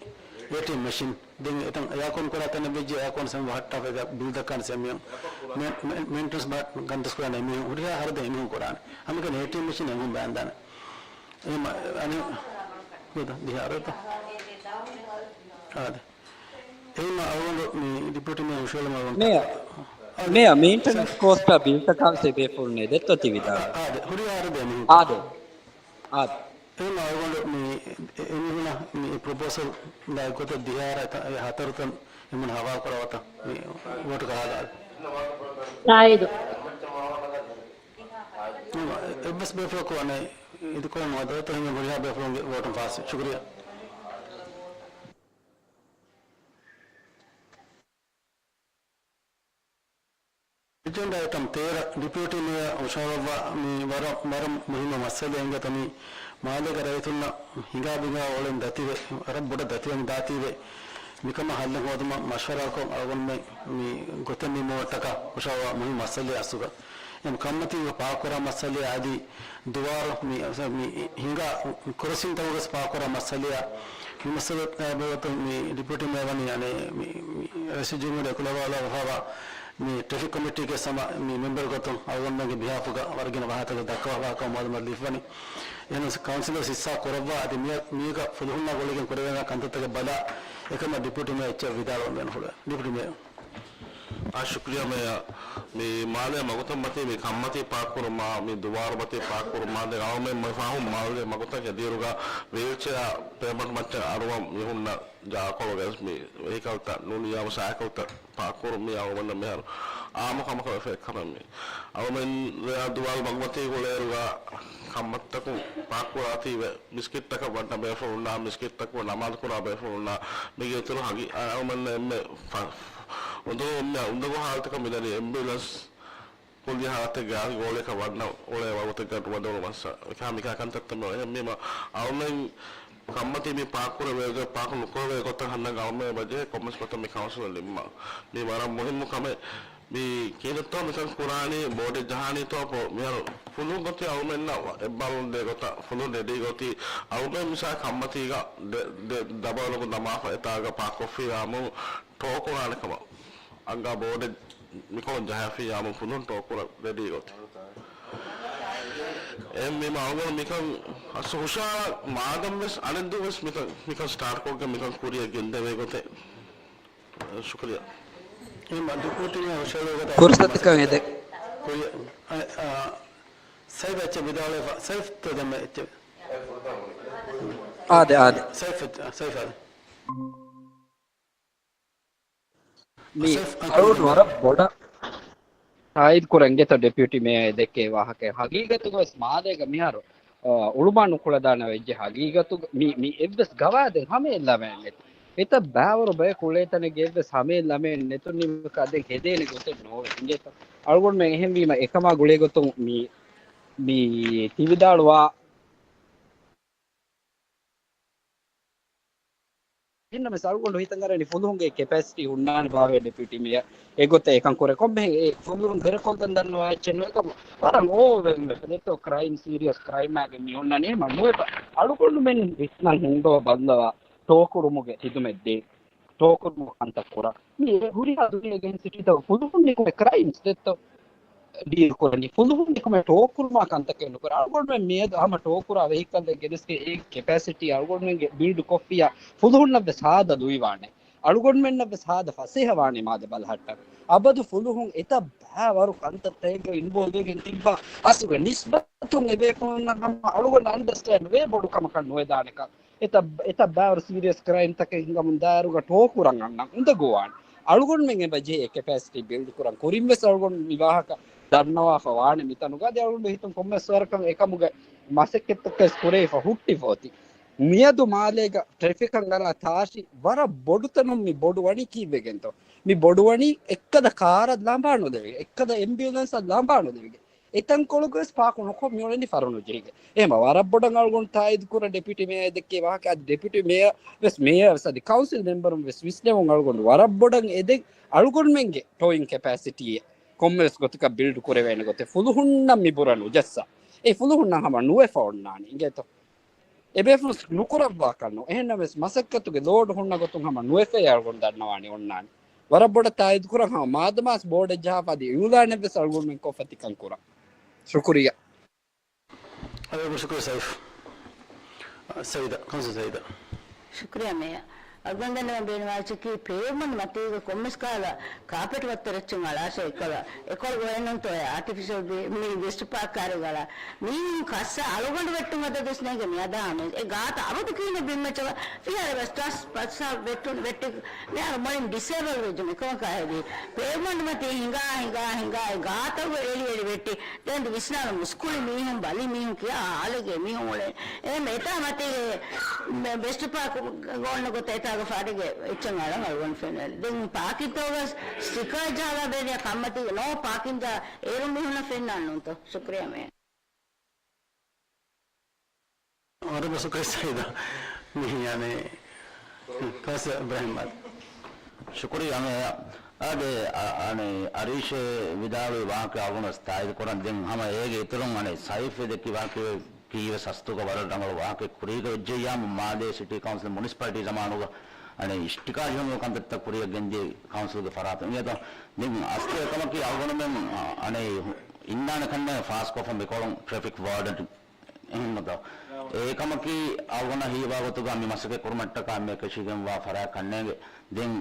އޭޓީއެމް މެޝިން. ދެން އެތަން އެއާކޯން ކުރާ ތަނެއް ވެއްޖެ، އެއާކޯން ސެމި ވަހައްޓާފަ އެތާ ބިލް ދައްކާނެ ސެމިއުން. މެ-، މެ-، މެންޓެނަންސް ބާ ގަންދަސް ކުރާނެ އެމީހުން. ހުރިހާ ހަރަދެއް އެމީހުން ކުރާނެ. ހަމައެކަނި އޭޓީއެމް މެޝިން އެނގުން ބާންދާނެ. އެހެން އަނެއް ދިހަ އަހަރުތަ؟ އާދެ. އެހެން އަޅުގަނޑު މި ޑިޕިއުޓީ މޭޔަރ ހުށަހެޅުމަށް އަޅުގަނޑު މޭޔަރ، އާދެ. މޭޔަރ، މެއިންޓެނަންސް ކޯސްޓާ ބިލްތަކާ ވެސް އެބޭފުޅުން ނެދެއްތޯ ތި ވިދާޅުވީ؟ އާދެ، ހުރިހާ ހަރަދެއް އެމީހުން. އާދެ. އާދެ. އެހެން އަޅުގަނޑު މި އެ-، އެމީހުނަށް މި ޕްރޮޕޯސަލް ދާ ގޮތަށް ދިހަ އަހަރާ އެތަ-، އެ ހަތަރު ތަން އެމީހުން ހަވާލު ކުރާ ގޮތަށް މި ވޯޓު ކަހާލާ. ތާއީދު. އެއްވެސް ބޭފުޅަކު އަނެއް އިދިކޮޅު ނުވަދައިތަ ހިމެން ހުރިހާ ބޭފުޅުންގެ ވޯޓުން ފާސް. ޝުކުރިއްޔާ. އެޖެންޑާ އައިޓަމް ތޭރަ، ޑިޕިއުޓީ މޭޔަރ ހުށަހަޅައްވާ މި ވަރަށް، ވަރަށް މުހިއްމު މައްސަލައެއް އިނގޭތަ މި މާލޭގެ ރައްޔިތުންނަށް ހިނގާ ބިނގާ އުޅެން ދަތިވެ، ވަރަށް ބޮޑަށް ދަތިވެން ދާތީވެ، މިކަމަށް ހައްލެއް ހޯދުމަށް މަޝްވަރާކޮށް އަޅުގަނޑުމެން މި ގޮތެއް ނިންމުމަށްޓަކާ ހުށަހަޅުއްވާ މުހިއްމު މައްސަލައެއް އަސްލުގަ. އެމް ކަންމަތީގަ ޕާކުކުރާ މައްސަލައެއް އަދި ދުވާރު މި، މި ހިނގާ ކްރޮސިން ތަކުގަސް ޕާކުކުރާ މައްސަލައާ، މި މައްސަލަ ބައި ގޮތުން މި ޑިޕިއުޓީ މޭޔަރ ވަނީ އަނެއް މި، މި ރައީސުލްޖުމްހޫރިއްޔާ އެކުލަވާލައްވާފައިވާ މި ޓްރެފިކް ކޮމިޓީގެ ސަމާ މި މެމްބަރު ގޮތުން އަޅުގަނޑުމެންގެ ބިހާފުގަ ވަރަށް ގިނަ ވާހަކަތަކެއް ދައްކަވާފަ މައުލޫމާތު ލިބިވަނީ. އެހެނަސް ކައުންސިލަރ ހިއްސާ ކުރައްވާ އަދި މި، މީގަ ފުލުހުންނާ ގުޅިގެން ކުރެވޭނެ ކަންތައްތަކެއް ބަލާ އެކަމަށް ޑިޕިއުޓީ މޭޔަރ އެއްޗެއް ވިދާޅުވަން ބޭނުންފުޅުވޭ. ޑިޕިއުޓީ މޭޔަރ. އާ، ޝުކްރިޔާ މޭޔަރ. މި މާލޭ މަގުތައް މަތީ މި ކަންމަތީ ޕާކްކުރުމާ، މި ދުވާލު މަތީ ޕާކްކުރުމާ، ދެން އަޅުމެން މި ފާހުން މާލޭ މަގުތައް އެދިއިރުގަ ވީލްޗެއާ ޕޭވަންޓް މައްޗަށް އަރުވަން މި ހުންނަ ޖާކޮޅުގައި މި ވެހިކަލްތައް ނޫނިއްޔާމު ސައިކަލްތައް ޕާކްކުރުން މި އަޅުގަނޑަށް މިހާރު އާއްމު ކަމަކަށް ވެފަ އެއްކަމެއް މި. އަޅުމެން ދުވާލު މަގުމަތީ ގުޅޭއިރުގަ ކަންމަތަކުން ޕާކްކުރާތީވެ މިސްކިތްތަކަށް ވަންނަ ބޭފުޅުންނާ، މިސްކިތްތަކުން ނަމާދު ކުރާ ބޭފުޅުންނާ، މީގެ އިތުރު ހަގީ، އަ، އަޅުމެންނަށް އެންމެ ފަ-، އުނދަގޫ، އެންމެ އުނދަގޫ ހާލަތަކަށް މިދަނީ އެމްބިއުލަންސް ކުއްލި ހާލަތެއްގައި ގޯޅިއަކަށް ވަންނަ އުޅޭ ވަގުތެއްގަ ނުވަދެވުނު މައްސަ. މިކަހަ މިކަހަ ކަންތައްތައް މި އޮތް އެހެންވީމަ، އަޅުމެން ކަންމަތީ މި ޕާކްކުރެވޭ ގޮތް، ޕާކް ނުކުރެވޭ ގޮތަށް ހަންނަން އަޅުމެން އެބަޖެހޭ ކޮންމެސް ގޮތަށް މި ކައުންސިލުން ނިންމަން. މީ ވަރަށް މުހިއްމު ކަމެއް. މީ ކިހިނެއްތޯ މިކަން ކުރާނީ، ބޯޑެއް ޖަހާނީތޯ ޕޯ-، މިހާރު ފުލުހުން އޮތީ އަޅުމެންނަށް އެއްބާރުލުން ދޭ ގޮތަށް، ފުލުހުން ރެޑީ ގޮތީ އަޅުމެން މިސާ ކަންމަތީގަ ދެ-، ދެ-، ދަބައިލުން ދަމާފަ އެތާގަ ޕާކްކޮށްފިއްޔާމު ޓޯ ކުރާނެ ކަމަށް. އަންގާ ބޯޑެއް މިކޮޅުން ޖަހާފިއްޔާމު ފުލުހުން ޓޯ ކުރަން ރެޑީ ގޮތީ. އެހެންވީމަ އަޅުގަނޑު މިކަން އަސް ހުށަހަޅަ މާދަން ވެސް އަނެއްދުވަސް މިކަން، މިކަން ސްޓާޓްކޮށްގެން މިކަން ކުރިއަށް ގެންދެވޭ ގޮތެއް. ޝުކުރިޔާ. ފުރުސަތަކަށް އެދެ. ކުރިޔަށް. އަ، އަ، ސައިދް އެއްޗެއް ވިދާޅުވެފަ. ސައިފް ތޯ ދެމެ އެއްޗެއް. އާދެ، އާދެ. ސައިފް އެއްޗެއް، ސައިފް އާދެ. މި ސައިފް އަޅުގަނޑު ވަރަށް ބޮޑަށް ތާއީދު ކުރަން އިނގޭތޯ ޑެޕިއުޓީ މޭޔަރ ދެއްކޭ ވާހަކަ. ހަގީގަތުގަވެސް މާލޭގަ މިހާރު، އާ، އުޅުމާ ނުކުޅަދާނަ ވެއްޖެ ހަގީގަތުގަ މި، މި އެއްވެސް ގަވާއިދެއް ހަމައެއް ލަމައެއް ނެތް. އެތައް ބައިވަރު ބަޔަކު އުޅޭ ތަނެއްގެ އެއްވެސް ހަމައެއް ލަމައެއް ނެތުނީމަ އަދި ހެދޭނެ ގޮތެއް ނޯވޭ އިނގޭތޯ. އަޅުގަނޑުމެން އެހެންވީމަ އެކަމާ ގުޅޭ ގޮތުން މި، މި ތިވިދާޅުވާ އެހެންނަމަވެސް އަޅުގަނޑު ހިތަށް އަރަނީ ފުލުހުންގެ ކެޕޭސިޓީ ހުންނާނެ ބާވޭ ޑެޕިއުޓީ މޭޔަރ އެގޮތަށް އެކަން ކުރޭ. ކޮންމެހެން އެ ފުލުހުން ދެރަކޮށްލަން ދަންނަވާ އެއްޗެއް ނުވޭ. ވަރަށް އޯވެލްމެ ދެއްތޯ ކްރައިމް، ސީރިއަސް ކްރައިމް އާގެ މި ހުންނަނީ މަ ނުވެފަ. އަޅުގަނޑުމެން ވިސްނަން ހިންގޯ ބައްލަވާ ޓޯކުރުމުގެ ހިދުމަތް ދޭ. ޓޯކުރުމުގެ ކަންތައް ކުރާ. މި ހުރިހާ ދުނިޔޭގެ ސިޓީތަކު ފުލުހުން ނިކުމެ ކްރައިމްސް ދެއްތޯ ޑީލް ކުރަނީ. ފުލުހުން ނިކުމެ ޓޯކުރުމާ ކަންތަކެއް ނުކުރާ. އަޅުގަނޑުމެން މިއަދު ހަމަ ޓޯކުރާ ވެހިކަލްއެއް ގެނެސްގެން އޭގެ ކެޕޭސިޓީ އަޅުގަނޑުމެންގެ ބިލްޑް ކޮށްފިއްޔާ ފުލުހުންނަށްވެސް ހާދަ ލުއިވާނެ. އަޅުގަނޑުމެންނަށްވެސް ހާދަ ފަސޭހަވާނެ މާލެ ބަލަހައްޓަން. އަބަދު ފުލުހުން އެތައް ބައިވަރު ކަންތައްތަކެއްގަ އިންވޯލްވްވެގެން ތިއްބާ އަސްލުގެ ނިސްބަތުން އެބޭފުޅުންނަށް ހަމަ އަޅުގަނޑަށް އަންޑަސްޓޭންޑް ވޭ ބޮޑު ކަމަކަށް ނުވެދާނެކަން. އެތައް، އެތައް ބައިވަރު ސީރިއަސް ކްރައިމްތަކެއް ހިނގަމުން ދާއިރުގަ ޓޯ ކުރަން އަންނަން އުނދަގޫވާނެ. އަޅުގަނޑުމެން އެބަ ޖެހޭ ކެޕޭސިޓީ ބިލްޑް ކުރަން. ކުރިންވެސް އަޅުގަނޑު މި ވާހަކަ ދަންނަވާފަ ވާނެ މިތަނުގަ. އަދި އަޅުގަނޑު ހިތުން ކޮންމެސް ވަރަކަށް އެކަމުގެ މަސައްކަތްތަކެއް ކުރެވިފަ ހުއްޓިފަ އޮތީ. މިއަދު މާލޭގަ ޓްރެފިކަށް އަރާ ތާށި ވަރަށް ބޮޑު ތަނުން މި ބޮޑު ވަނީ ކީއްވެގެންތޯ؟ މި ބޮޑު ވަނީ އެއްކަލަ ކާރަށް ލަނބާ ނުލެވިގެން، އެއްކަލަ އެމްބިއުލަންސަށް ލަނބާ ނުލެވިގެން. އެތަންކޮޅުގަވެސް ޕާކު ނުކޮށް މިއުޅެނީ ފަރުނުޖެހިގެން. އެހެންމަ ވަރަށް ބޮޑަށް އަޅުގަނޑު ތާއީދު ކުރަން ޑެޕިއުޓީ މޭޔަރ ދެއްކޭ ވާހަކަ. އަދި ޑެޕިއުޓީ މޭޔަރ ވެސް، މޭޔަރ ވެސް އަދި ކައުންސިލް މެމްބަރުން ވެސް ވިސްނެވުން އަޅުގަނޑު ވަރަށް ބޮޑަށް އެދެން. އަޅުގަނޑުމެންގެ ޓޯއިން ކެޕޭސިޓީއެއް ކޮންމެވެސް ގޮތަކަށް ބިލްޑް ކުރެވޭނެ ގޮތެއް ފުލުހުންނަށް މި ބުރަ ނުޖައްސާ. އެ ފުލުހުންނަށް ހަމަ ނުވެފަ އޮންނާނެ އިނގޭތޯ. އެބޭފުޅުން ނުކުރައްވާކަށް ނޫން. އެހެންނަމަވެސް، މަސައްކަތުގެ ލޯޑް ހުންނަ ގޮތުން ހަމަ ނުވެފައޭ އަޅުގަނޑު ދަންނަވާނީ އޮންނާނީ. ވަރަށް ބޮޑަށް ތާއީދު ކުރަން ހަމަ މާދަމާސް ބޯޑެއް ޖަހާފަ އަދި އިއުލާނެއްވެސް އަޅުގަނޑުމެން ކޮށްފަ ތިކަން ކުރަން. ޝުކުރިއްޔާ. އަދި ޝުކުރިއްޔާ ސައިފް. ސައީދާ، ކައުންސިލް ސައީދާ. ޝުކުރިއްޔާ މޭޔަރ. އަޅުގަނޑުމެން ބޭނުންވާ އެއްޗަކީ ޕޭވްމަންޓް މަތީގަ ކޮންމެސް ކަހަލަ ކާޕެޓް ވައްތަރެއްޗެއް އަޅާށޭ އެއްކަލަ. އެކޮޅު ގޮވޭނުންތޯ އެ އާޓިފިޝަލް ބި-، މި ވެސްޓް ޕާކް ކާރެއް އަޅާ. މީހުން ކައްސަ އަޅުގަނޑު ވެއްޓުން އަދަދުވެސް ނޭނގެ މިއަދާ ހަމަ. އެ ގާތަށް އަބަދު ކިހިނެއް ބިންމައްޗަށް ފިހާރަ ވެސް ޓަސް ޕަސް ވެއްޓުން ވެއްޓި މިހާރު މޮޅިން ޑިސޭބަލް ވެއްޖެ މިކަމަކާ ހެދީ. ޕޭވްމަންޓް މަތީ ހިނގާ ހިނގާ ހިނގާ އެ ގާތަށް އެޅި އެޅި ވެއްޓި. ދެން ވިސްނާލަ މުސްކުޅި މީހުން ބަލި މީހުން ކިޔާ ހާލެއްގެ މީހުން އުޅެނީ. އެހެން އެތާ މަތީގެ ވެސްޓް ޕާކް ގޯންނަ ގޮތަށް އެތާގަ ފާޑެއްގެ އެއްޗެއް އަޅަން އަޅުގަނޑު ފެންނަނީ. ދެން ޕާކިންތޯގަ ސްޓިކާ ޖަހާލާ ބޭނިޔާ ކަންމަތީގެ ނޯ ޕާކިން ޖަހާ އޭރު މީހުންނަށް ފެންނާން ނޫންތޯ؟ ޝުކުރިއްޔާ މޭ. ވަރަށް ބޮޑަށް ޝުކުރިއްޔާ ސައީދާ. މި އަނެއް ކައުންސިލަރ އިބްރާހިމް އާދެ. ޝުކުރިއްޔާ އަނެއް އާދެ، އަ-، އަނެއް އަރީޝޭ ވިދާޅުވި ވާހަކަ އަޅުގަނޑު ތާއީދު ކުރަން. ދެން ހަމަ އޭގެ އިތުރުން އަނެއް ސައިފް ދެއްކި ވާހަކަ ކީވެސް އަސްތުގަ ވަރަށް ރަނގަޅު ވާހަކައެއް ކުރީގަ ވެއްޖެއްޔާމު މާލޭ ސިޓީ ކައުންސިލް މުނިސިޕަލިޓީ ޒަމާނުގަ އަނެއް އިޝްޓިކާ ޖެހުމުގެ ކަންތައްތައް ކުރިއަށް ގެންދިޔަ ކައުންސިލްގެ ފަރާތުން. އިނގޭތޯ؟ ދެން އަސްލު އެކަމަކީ އަޅުގަނޑުމެން އަނެއް އިންނާނެ ކަންނޭނގެ ފާސްކޮށްފަ މިކޮޅުން ޓްރެފިކް ވާޑަން އެހެންނުތޯ؟ އެކަމަކީ އަޅުގަނޑަށް ހީވާ ގޮތުގަ މި މަސައްކަތް ކުރުމަށްޓަކާ އެންމެ އެކަށީގެންވާ ފަރާތް ކަންނޭނގެ. ދެން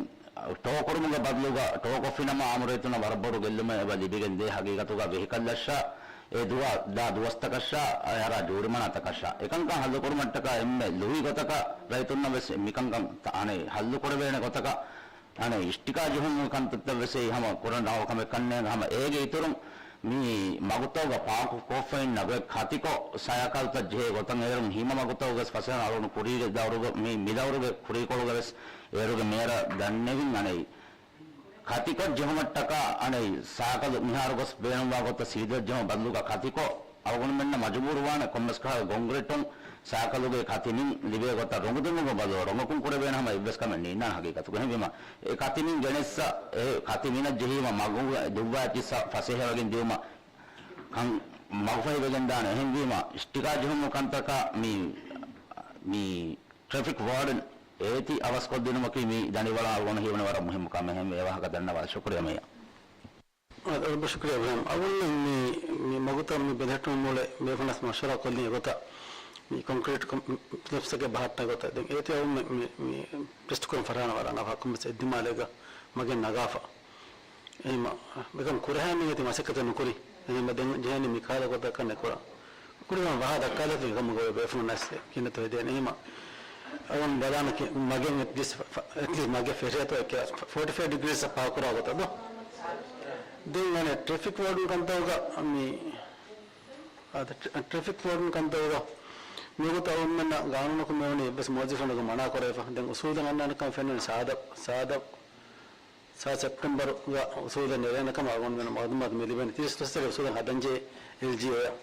ޓޯ ކުރުމުގެ ބަދަލުގަ ޓޯ ކޮށްފިނަމަ އާއްމު ރައްޔިތުންނަށް ވަރަށް ބޮޑު ގެއްލުމެއް އެބަ ލިބިގެން ދޭ. ހަގީގަތުގަ ވެހިކަލްއަށާ އެ ދުވަ ދާ ދުވަސްތަކަށާ އަޔަރާ ޖޫރިމަނާތަކަށާ އެކަންކަން ހައްލުކުރުމަށްޓަކާ އެންމެ ލުހި ގޮތަކަށް ރައްޔިތުންނަށް ވެސް މިކަންކަން ތަ-، އަނެއް ހައްލުކުރެވޭނެ ގޮތަކަށް އަނެއް އިޝްޓިކާ ޖެހުމުގެ ކަންތައްތައް ވެސް އެއީ ހަމަ ކުރަން ރަނގަޅު ކަމެއް ކަންނޭނގެ. ހަމަ އޭގެ އިތުރުން މި މަގުތަކުގަ ޕާކު ކޮށްފައިންނަށް ގޮތް ކަތިކޮށް ސަޔަކަލްތައް ޖެހޭ ގޮތަށް އޭރުން ހިމަ މަގުތަކުގަސް ފަސޭހަ އަޅުގަނޑު ކުރީގެ ދައުރުގަ މި، މި ދައުރުގެ ކުރީކޮޅުގަ ވެސް އޭރުގެ މޭޔަރަށް ދަންނެވިން އަނެއް ކަތިކޮށް ޖެހުމަށްޓަކާ އަނެއް ސަޔަކަލު މިހާރު ގޮސް ބޭނުންވާ ގޮތަށް ސީދަ ޖެހުމަށް ބަދަލުގަ ކަތިކޮށް އަޅުގަނޑުމެންނަށް މަޖުބޫރުވާނެ ކޮންމެސް ކަހަލަ ކޮންކްރީޓުން ސަޔަކަލުގެ ކަތިމިން ލިބޭ ގޮތަށް ރޮނގުދިނުމުގެ ބަދަލު ރޮނގަކުން ކުރެވޭނެ ހަމަ އެއްވެސް ކަމެއް ނެތް ނާން ހަގީގަތުގަ. އެހެންވީމަ އެ ކަތިމިން ގެނެއްސަ އެ ކަތިމިނަށް ޖެހީމަ މަގުގެ ދުއްވާ އެއްޗިއްސަށް ފަސޭހަވެގެން ދިއުމަށް ކަން މަގުފަހިވެގެން ދާނެ. އެހެންވީމަ އިޝްޓިކާ ޖެހުމުގެ ކަންތަކަށް މި، މި ޓްރެފިކް ވާޑަން އޭތި އަވަސްކޮށްދިނުމަކީ މި ދަނޑިވަޅަށް އަޅުގަނޑު ހީވަނީ ވަރަށް މުހިއްމު ކަމެއް. އެހެންވެ އެވާހަކަ ދަންނަވާ ޝުކުރިޔާ މޭޔަރ. އާ، ވަރަށް ޝުކުރިޔާ އިބްރާހިމް. އަވަލުން މި، މި މަގުތައް މި ބެލެހެއްޓުމަށް މޫޅެ ބޭފުޅުންނާ މަޝްވަރާ ކޮށްލި ގޮތަށް މި ކޮންކްރީޓް ކޮ-، މި ސްލެބްސްތަކެއް ބަހައްޓާ ގޮތަށް ދެން އޭތި އަވަލުން މި، މި، މި ޓެސްޓް ކުރަން ފަށާނަން ވަރަށް ރަނގަޅު ކޮންމެސް އެއްދިމާލެއްގަ މަގެއް ނަގާފަ. އެހެންވީމަ މިކަން ކުރެހޭނީ އޭތި މަސައްކަތެއް ނުކުރި. އެހެންވީމަ ދެން ޖެހޭނީ މި ކަހަލަ ގޮތަކަށް ނެތް ކުރަން. ކުރިން ވަހާ ދައްކާލަތި ކަމުގަ ބޭފުޅުންނަށް ކިނަތު ހެދޭނެ. އެހެންވީމަ އަވަން ބަލާނަކި މަގެއް އެޓްލީސްޓް ފަ-، ފަ-، އެޓްލީސްޓް މަގެއް ފެށޭތޯ އެއްކެ ފޯޓީ ފައިވް ޑިގްރީސް އަށް ޕާކު ކުރާ ގޮތަށް ދޯ. ދެން އަނެއް ޓްރެފިކް ވާޑަން ކަންތައްގަ މި، އާދެ، ޓްރެ-، ޓްރެފިކް ވާޑަން ކަންތައްގަ މިވަގުތު އަވަންމެންނަށް ގާނޫނަކު މިވަނީ އެއްވެސް މުވައްޒަފެއް ނުގެ މަނާ ކުރެވިފަ. ދެން އުސޫލަށް އަންނާނެ ކަމަށް ފެންނަނީ ސާދަ، ސާދަ ސާ ސެޕްޓެމްބަރުގަ އުސޫލެއް ނެރޭނެ ކަމަށް އަޅުގަނޑުމެން މައުލޫމާތު މި ލިބެނީ. ތިރީސް ފަސް ތެރޭ އުސޫލެއް ހަދަންޖެހޭ އެލްޖީއޭއަށް.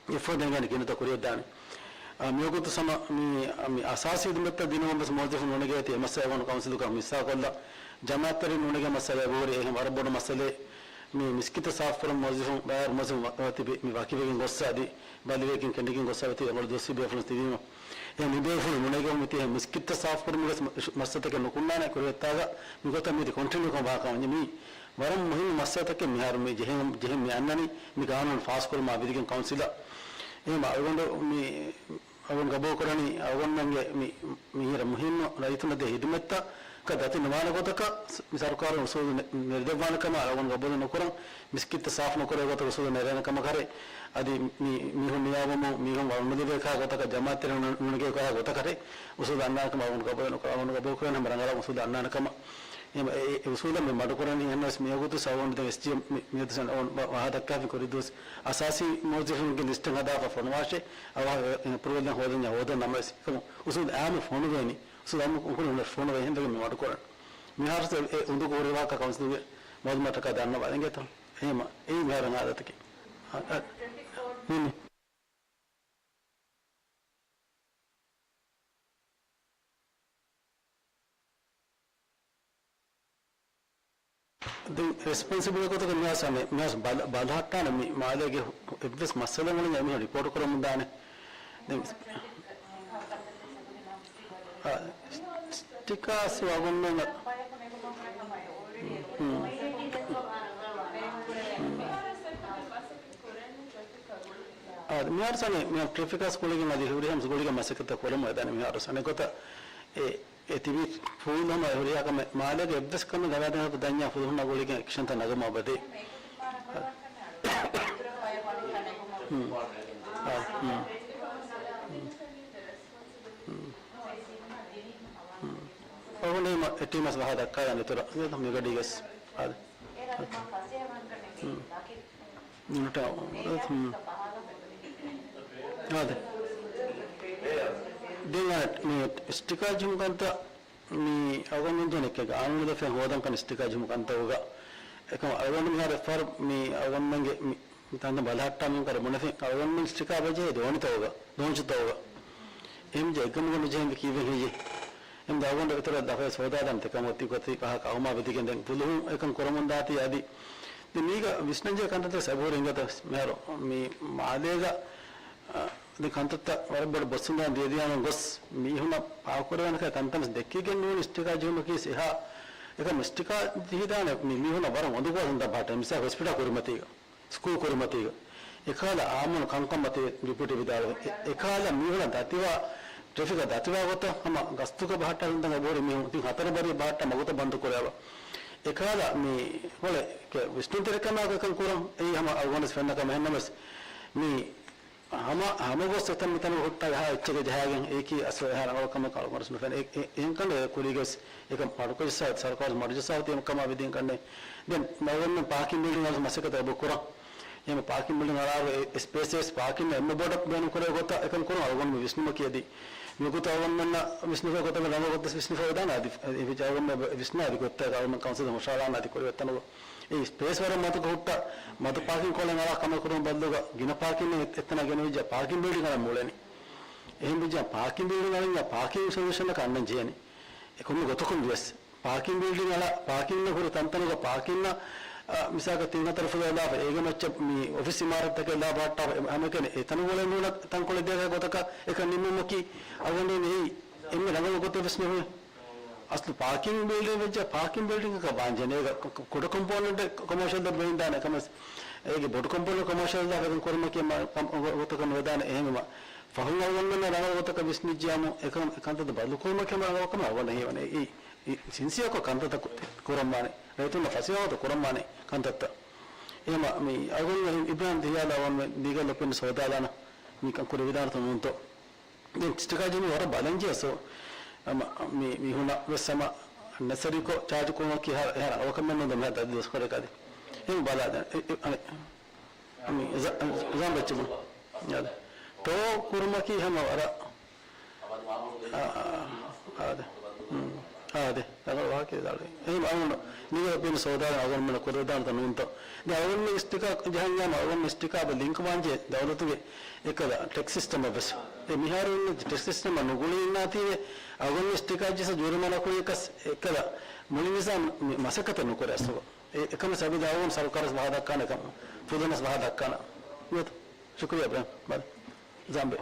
އެއަށްފަހު ދެން ގާތް ކިނަތައް ކުރިޔަށްދާނެ. އާ، މިވަގުތު ހަމަ މި، މި އަސާސީ ހިދުމަތްތައް ދިނުމަށް ވެސް މުވައްޒަފުން ނުނެގޭތީ އެ މައްސަލަ އަޅުގަނޑު ކައުންސިލުގަ މިސްހާކޮށްލަ ޖަމާއަތްތެރިން ނުނެގޭ މައްސަލަ އެބަހުރި. އެހެން ވަރަށް ބޮޑު މައްސަލައެއް. މި މިސްކިތަށް ސާފުކުރަން މުވައްޒަފުން، ބައިވަރު މުވައްޒަފުން ވަ-، ވަ-، ތިބި މި ވަކިވެގެން ގޮއްސަ އަދި ބަލިވެގެން ކެނޑިގެން ގޮއްސަ އޮތީ އަޅުގަނޑު ދުވަސްވީ ބޭފުޅުން ތިބީމަ. އެ މި ބޭފުޅުން ނުނެގެވުމުން ތި މިސްކިތަށް ސާފުކުރުމުގެ މަ-، މައްސަލަތަކެއް ނުކުންނާނެ ކުރިއަށްތާގަ މިގޮތަށް މީތި ކޮންޓިނިއުކޮށް ވާކަމަށް މީ ވަރަށް މުހިންމު މައްސަލަތަކެއް މިހާރު މި ޖެހެން، ޖެހެން މި އަންނަނީ މި ގާނޫނު ފާސްކުރުމާ ވިދިގެން ކައުންސިލަށް. އެހެން އަޅުގަނޑު މި، އަޅުގަނޑު ގަބޫލުކުރަނީ އަޅުގަނޑުމެންގެ މި، މި މިހިރަ މުހިންމު ރައްޔިތުންނަށް ދޭ ހިދުމަތްތަކަށް ދަތި ނުވާނެ ގޮތަކަށް މި ސަރުކާރުން އުސޫލު ނެ-، ނެރެދެއްވާނެ ކަމަށް އަޅުގަނޑު ގަބޫލެއް ނުކުރަން. މިސްކިތްތައް ސާފު ނުކުރޭ ގޮތަށް އުސޫލު ނެރޭނެ ކަމަށް ކަރޭ. އަދި މި، މީހުން ނިޔާވަމުން މީހުން ވަރު ނުލިބޭ ކަހަލަ ގޮތަކަށް ޖަމާއަތްތެރިން ނު-، ނުނެގޭ ކަހަލަ ގޮތަކަށް ރޭ އުސޫލު އަންނާނެ ކަމަށް އަޅުގަނޑު ގަބޫލެއް ނުކުރަން. އަޅުގަނޑު ގަބޫލު ކުރަން ހަމަ ރަނގަޅަށް އުސޫލު އަންނާނެ ކަމަށް. އެ، އެ އުސޫލަށް މި މަޑުކުރަނީ އެހެންނަމަވެސް މިވަގުތު ސަވަންދެން އެސްޖީއެމް މި، މިއަދު ސަން އަވަން ވަ-، ވަހާ ދައްކާފި ކުރި ދުވަސް އަސާސީ މުވައްޒަފުންގެ ލިސްޓެއް ހަދާފަ ފޮނުވާށޭ. އަވަހަށް އެ، އެ އެޕްރޫވަލް ދެން ހޯދަންޏާ ހޯދަން ނަމަވެސް އެކަމު އުސޫލު އާއްމު ފޮނުވޭނީ. އުސޫލު އާއްމު އުކުން ހުންނަ ފޮނުވޭ ހިނދުގެ މި މަޑުކުރަން. މިހާރު އެ، އެ އުނދަގޫ ހުރި ވާހަކަ ކައުންސިލުގެ މައުލޫމާތަކާ ދަންނަވާލަން އިނގޭތޯ. އެހެން އެއީ މިހާރު އާދަތަކީ. އަ، އަ، ނޫނީ. ދެން ރެސްޕޮންސިބަލް ގޮތަކަށް މިހާރު ސަމެ، މިހާރު ބަލަ-، ބަލަހައްޓާނެ މި މާލޭގެ އެއްވެސް މައްސަލަ އުޅެންޏާ އެމީހުން ރިޕޯޓު ކުރަމުން ދާނެ. ދެން އާ، ސްޓިކާސް ވަގުންނެއް. އާ، މިހާރު ސަމެ، މިހާރު ޓްރެފިކާސް ގުޅިގެން އަދި ހުރިހާ ގުޅިގެން މަސައްކަތްތައް ކުރަމުން އެދާނެ މިހާރު ސަނެ ގޮތަށް އެ އެ ތިބި ފޫލު ހަމަ އެ ހުރިހާ ކަމެއް މާލޭގެ އެއްވެސް ކަމެއް ގަވާއިދު ދަންޏާ ފުލުހުންނާ ގުޅިގެން އެކްޝަންތައް ނަގަމާ އެބަދޭ. އަޅުގަނޑު އެ ޓީމަށް ވަހާ ދައްކާލަން އިތުރަށް މިގަޑީގަސް. އާދެ. މިނިޓާ، ހުން. އާދެ. ދެން އަނެއް މި އިސްޓިކާ ޖެހުމު ކަންތައް މި އަޅުގަނޑުމެން ދެން އެކެއް ގާނޫނު ދެފެން ހޯދަން ކަން އިސްޓިކާ ޖެހުމު ކަންތައް އޮގާ. އެކަމަ އަޅުގަނޑު މިހާރު އެއްފަހަރު މި އަޅުގަނޑުމެންގެ މި ތަންތަން ބަލަހައްޓާ މިން ކަރ ބުނެފިން އަޅުގަނޑުމެން އިސްޓިކާ ބަޖެހޭ ދޯނިތައް އޮގާ، ލޯންޗުތައް އޮގާ. އެމްޖެ އެއްގަމުގަ ނުޖެހެން ކީއްވެ ހެއްޔޭ؟ އެމްދަ އަޅުގަނޑު އިތުރަށް ދަފަޔަސް ހޯދާދާނެ ތެކަމަ އޮތީ ގޮތީ ފަހަކަށް އައުމާ ވެދިގެން ދެން ފުލުހުން އެކަން ކުރަމުން ދާތީ އަދި ދެން މީގަ ވިސްނަންޖެހޭ ކަންތައްތައް ސަބުރު އިނގޭތަ މިހާރު މި މާލޭގަ، އަ، ދެން ކަންތައްތައް ވަރަށް ބޮޑު ބޮއްސުންދާން ދިޔަދިޔައިމަ ގޮސް މީހުނަށް ފާކުރެވޭނެ ކަންތައް ވެސް ދެއްކިގެން ނޫން އިސްޓިކާ ޖެހުމަކީ އެހާ އެކަމް އިސްޓިކާ ޖެހިދާނެ މި މީހުނަށް ވަރަށް އުނދަގޫ ހަދަން ދައްކާ މިސާލަކަށް ހޮސްޕިޓަލް ކުރިމަތީގަ، ސްކޫލް ކުރިމަތީގަ، އެކަހަލަ އާއްމު ކަންކަން މަތީ ޑިޕިއުޓީ ވިދާޅުވި. އެ-، އެކަހަލަ މީހުނަށް ދަތިވާ ޓްރެފިކް ދަތިވާ ގޮތަށް ހަމަ ގަސްތުގަ ބަހައްޓާ ހިނދަން އެބަހުރި މީހުން ތިން ހަތަރު ބަރީ ބަހައްޓާ މަގުތައް ބަންދު ކުރެވި. އެކަހަލަ މި ކޮޅެ ވިސްނުންތެރިކަމާ ކަން ކުރަން އެއީ ހަމަ އަޅުގަނޑުވެސް ފެންނަ ކަމެއް. އެހެންނަމަވެސް މި ހަމަ، ހަމަ ގޮސް އެތަން މިތަނުގަ ހުއްޓާ އެހާ އެއްޗެއްގެ ޖަހާގެން އެއީކީ އަސްލު އެހާ ރަނގަޅު ކަމެއް އަޅުގަނޑުވެސް ނުފެނޭ. އެ، އެ، އެހެންކަން އެ ކުރީގަވެސް އެކަން މަޑުކޮށް ޖައްސާ، ސަރުކާރު މަޑުޖައްސާ އޮތީ އެކަމާ ވެދިން ކަންނޭ. ދެން އަޅުގަނޑުމެން ޕާކިން ބިލްޑިން އަޅުގަނޑު މަސައްކަތް އެބަ ކުރަން. އެހެން ޕާކިން ބިލްޑިން އަޅާއިރު އެ، އެ ސްޕޭސް ވެސް ޕާކިން އެންމެ ބޮޑަށް ބޭނުން ކުރެވޭ ގޮތަށް އެކަން ކުރަން އަޅުގަނޑުމެން ވިސްނުމަކީ އަދި. މިގޮތަށް އަޅުގަނޑުމެންނަށް ވިސްނުފައި ގޮތަށް ރަނގަޅު ގޮތަށް ވިސްނުފައި ވެދާނެ އަދި. އެ، އެ، އަޅުގަނޑުމެން ވިސްނާ އަދި ގޮތަށް އަޅުގަނޑުމެން ކައުންސިލް ހުށަހަޅާނެ އަދި ކުރި އެތަނުގަ. އެ ސްޕޭސް ވަރަށް މަދުގަ ހުއްޓާ، މަދު ޕާކިން ކޮޅެއް އަޅާ ކަމެއް ކުރުމުގެ ބަދަލުގަ ގިނަ ޕާކިން އެ، އެތަނަށް ގެނެވިއްޖާ ޕާކިން ބިލްޑިން އަޅަން މޫޅެނީ. އެހެން ވެއްޖާ ޕާކިން ބިލްޑިން އަޅަންޏާ ޕާކިން ސޮލިއުޝަނަކަށް އަންނަން ޖެހޭނެ. އެ ކޮންމެ ގޮތަކުން ވިޔަސް ޕާކިން ބިލްޑިން އަޅާ، ޕާކިން ހުރި ތަންތަނުގަ ޕާކިން، އަ، މިސާލަކަށް ތިން ހަތަރު ފުލު ލާފަ އޭގެ މައްޗަށް މި އޮފީސް އިމާރާތްތަކެއް ލާ ބަހައްޓާފަ އެ ހަމައެކަނި އެތަނުގަ އެނގުނަ ތަންކޮޅެއް ދޭކަށް ގޮތަކަށް އެކަން ނިންމުމަކީ އަޅުގަނޑުމެން އެއީ އެންމެ ރަނގަޅު ގޮތެއް ވެސް ނުހުރޭ. އަސްލު ޕާކިން ބިލްޑިން ވެއްޖާ ޕާކިން ބިލްޑިންއަކަށް ވާންޖެހޭ. އޭގަ ކު-، ކުޑަ ކޮމްޕޯނެންޓެއް ކޮމާޝަލް ދަށް ބޭނުންދާނެ ކަމަސް. އޭގެ ބޮޑު ކޮމްޕޯނެންޓް ކޮމާޝަލް ދާ ކަން ކުރުމަކީ މަ-، ކަމް-، ގޮ-، ގޮތަކަށް ނުވެދާނެ. އެހެންވީމަ ފަހުން އަޅުގަނޑުމެން ރަނގަޅު ގޮތަކަށް ވިސްނިއްޖިޔާމު އެކަން، އެ ކަންތައްތައް ބަދަލު ކުރުމަކީ ހަމަ ރަނގަޅު ކަމެއް އަޅުގަނޑަށް ހީވަނީ. އެ، އެ، ސިންސިއަރކޮށް ކަންތައްތައް ކު-، ކުރަންވާނެ. ރައްޔިތުންނަށް ފަސޭހަވަގޮތަށް ކުރަންވާނެ ކަންތައްތައް. އެހެންވީމަ މި އަޅުގަނޑު އިބްރާހިމް ދިހިޔާލާ އަޅުގަނޑުމެން ލީގަލް އޮޕިނިއަން ހޯދާލާނަން މިކަން ކުރެވިދާނެތޯ ނޫންތޯ. ދެން އިސްޓިކާ ޖެހުނީ ވަރަށް ބަލަންޖެހޭ. ސޯ، އަމަ، މި، މީހުންނަށް ވެސް ހަމަ ނެސަރީކޮށް ޗާޖު ކުރުމަކީ ހަ-، އެހާ ރަނގަޅު ކަމެއް ނޫން ދޯ މިހާ ދަތި ދުވަސްކޮޅަކަށް އަދި. އެހެން ބަލާ ދެން. އެ، އެ، އަނެއް، މި ޒަ-، ޒަ-، ޒަން ބައްޗަށް ބުނު. އާދެ. ޓޯ ކުރުމަކީ ހަމަ ވަރަށް، އާ، އާ، އާދެ. އާދެ. ރަނގަޅު ވާހަކައެއް ދާޅުވި. އެހެން އަޅުގަނޑު ލީގަލް އޮޕިނިއަން ހޯދާލަން އަޅުގަނޑުމެންނަށް ކުރެވިދާނެތޯ ނޫންތޯ. ދެން އަޅުގަނޑުމެން އިސްޓިކާ ޖަހަންޏާމު އަޅުގަނޑު އިސްޓިކާ އެބަ ލިންކް ވާންޖެހޭ ދައުލަތުގެ އެކަލަ ޓެކްސް ސިސްޓަމަށް ވެސް. އެ މިހާރު އިން ޓެކްސް ސިސްޓަމަށް ނުގުޅި އިންނާތީވެ، އަޅުގަނޑު އިސްޓިކާ ޖެހި ޖުރިމާނާ ކުރިޔަކަސް އެކަލަ މުޅި ނިޒާމް މި މަސައްކަތެއް ނުކުރޭ އަސްލު. އެ، އެކަމަށް ސަބީދާ އަޅުގަނޑު ސަރުކާރަށް ވާހަކަ ދައްކާނެ ކަމަށް، ފުލުނަސް ވާހަކަ ދައްކާނަން. ޝުކުރިއްޔާ ބްރާ. ބަލަ. ޒާންބެ.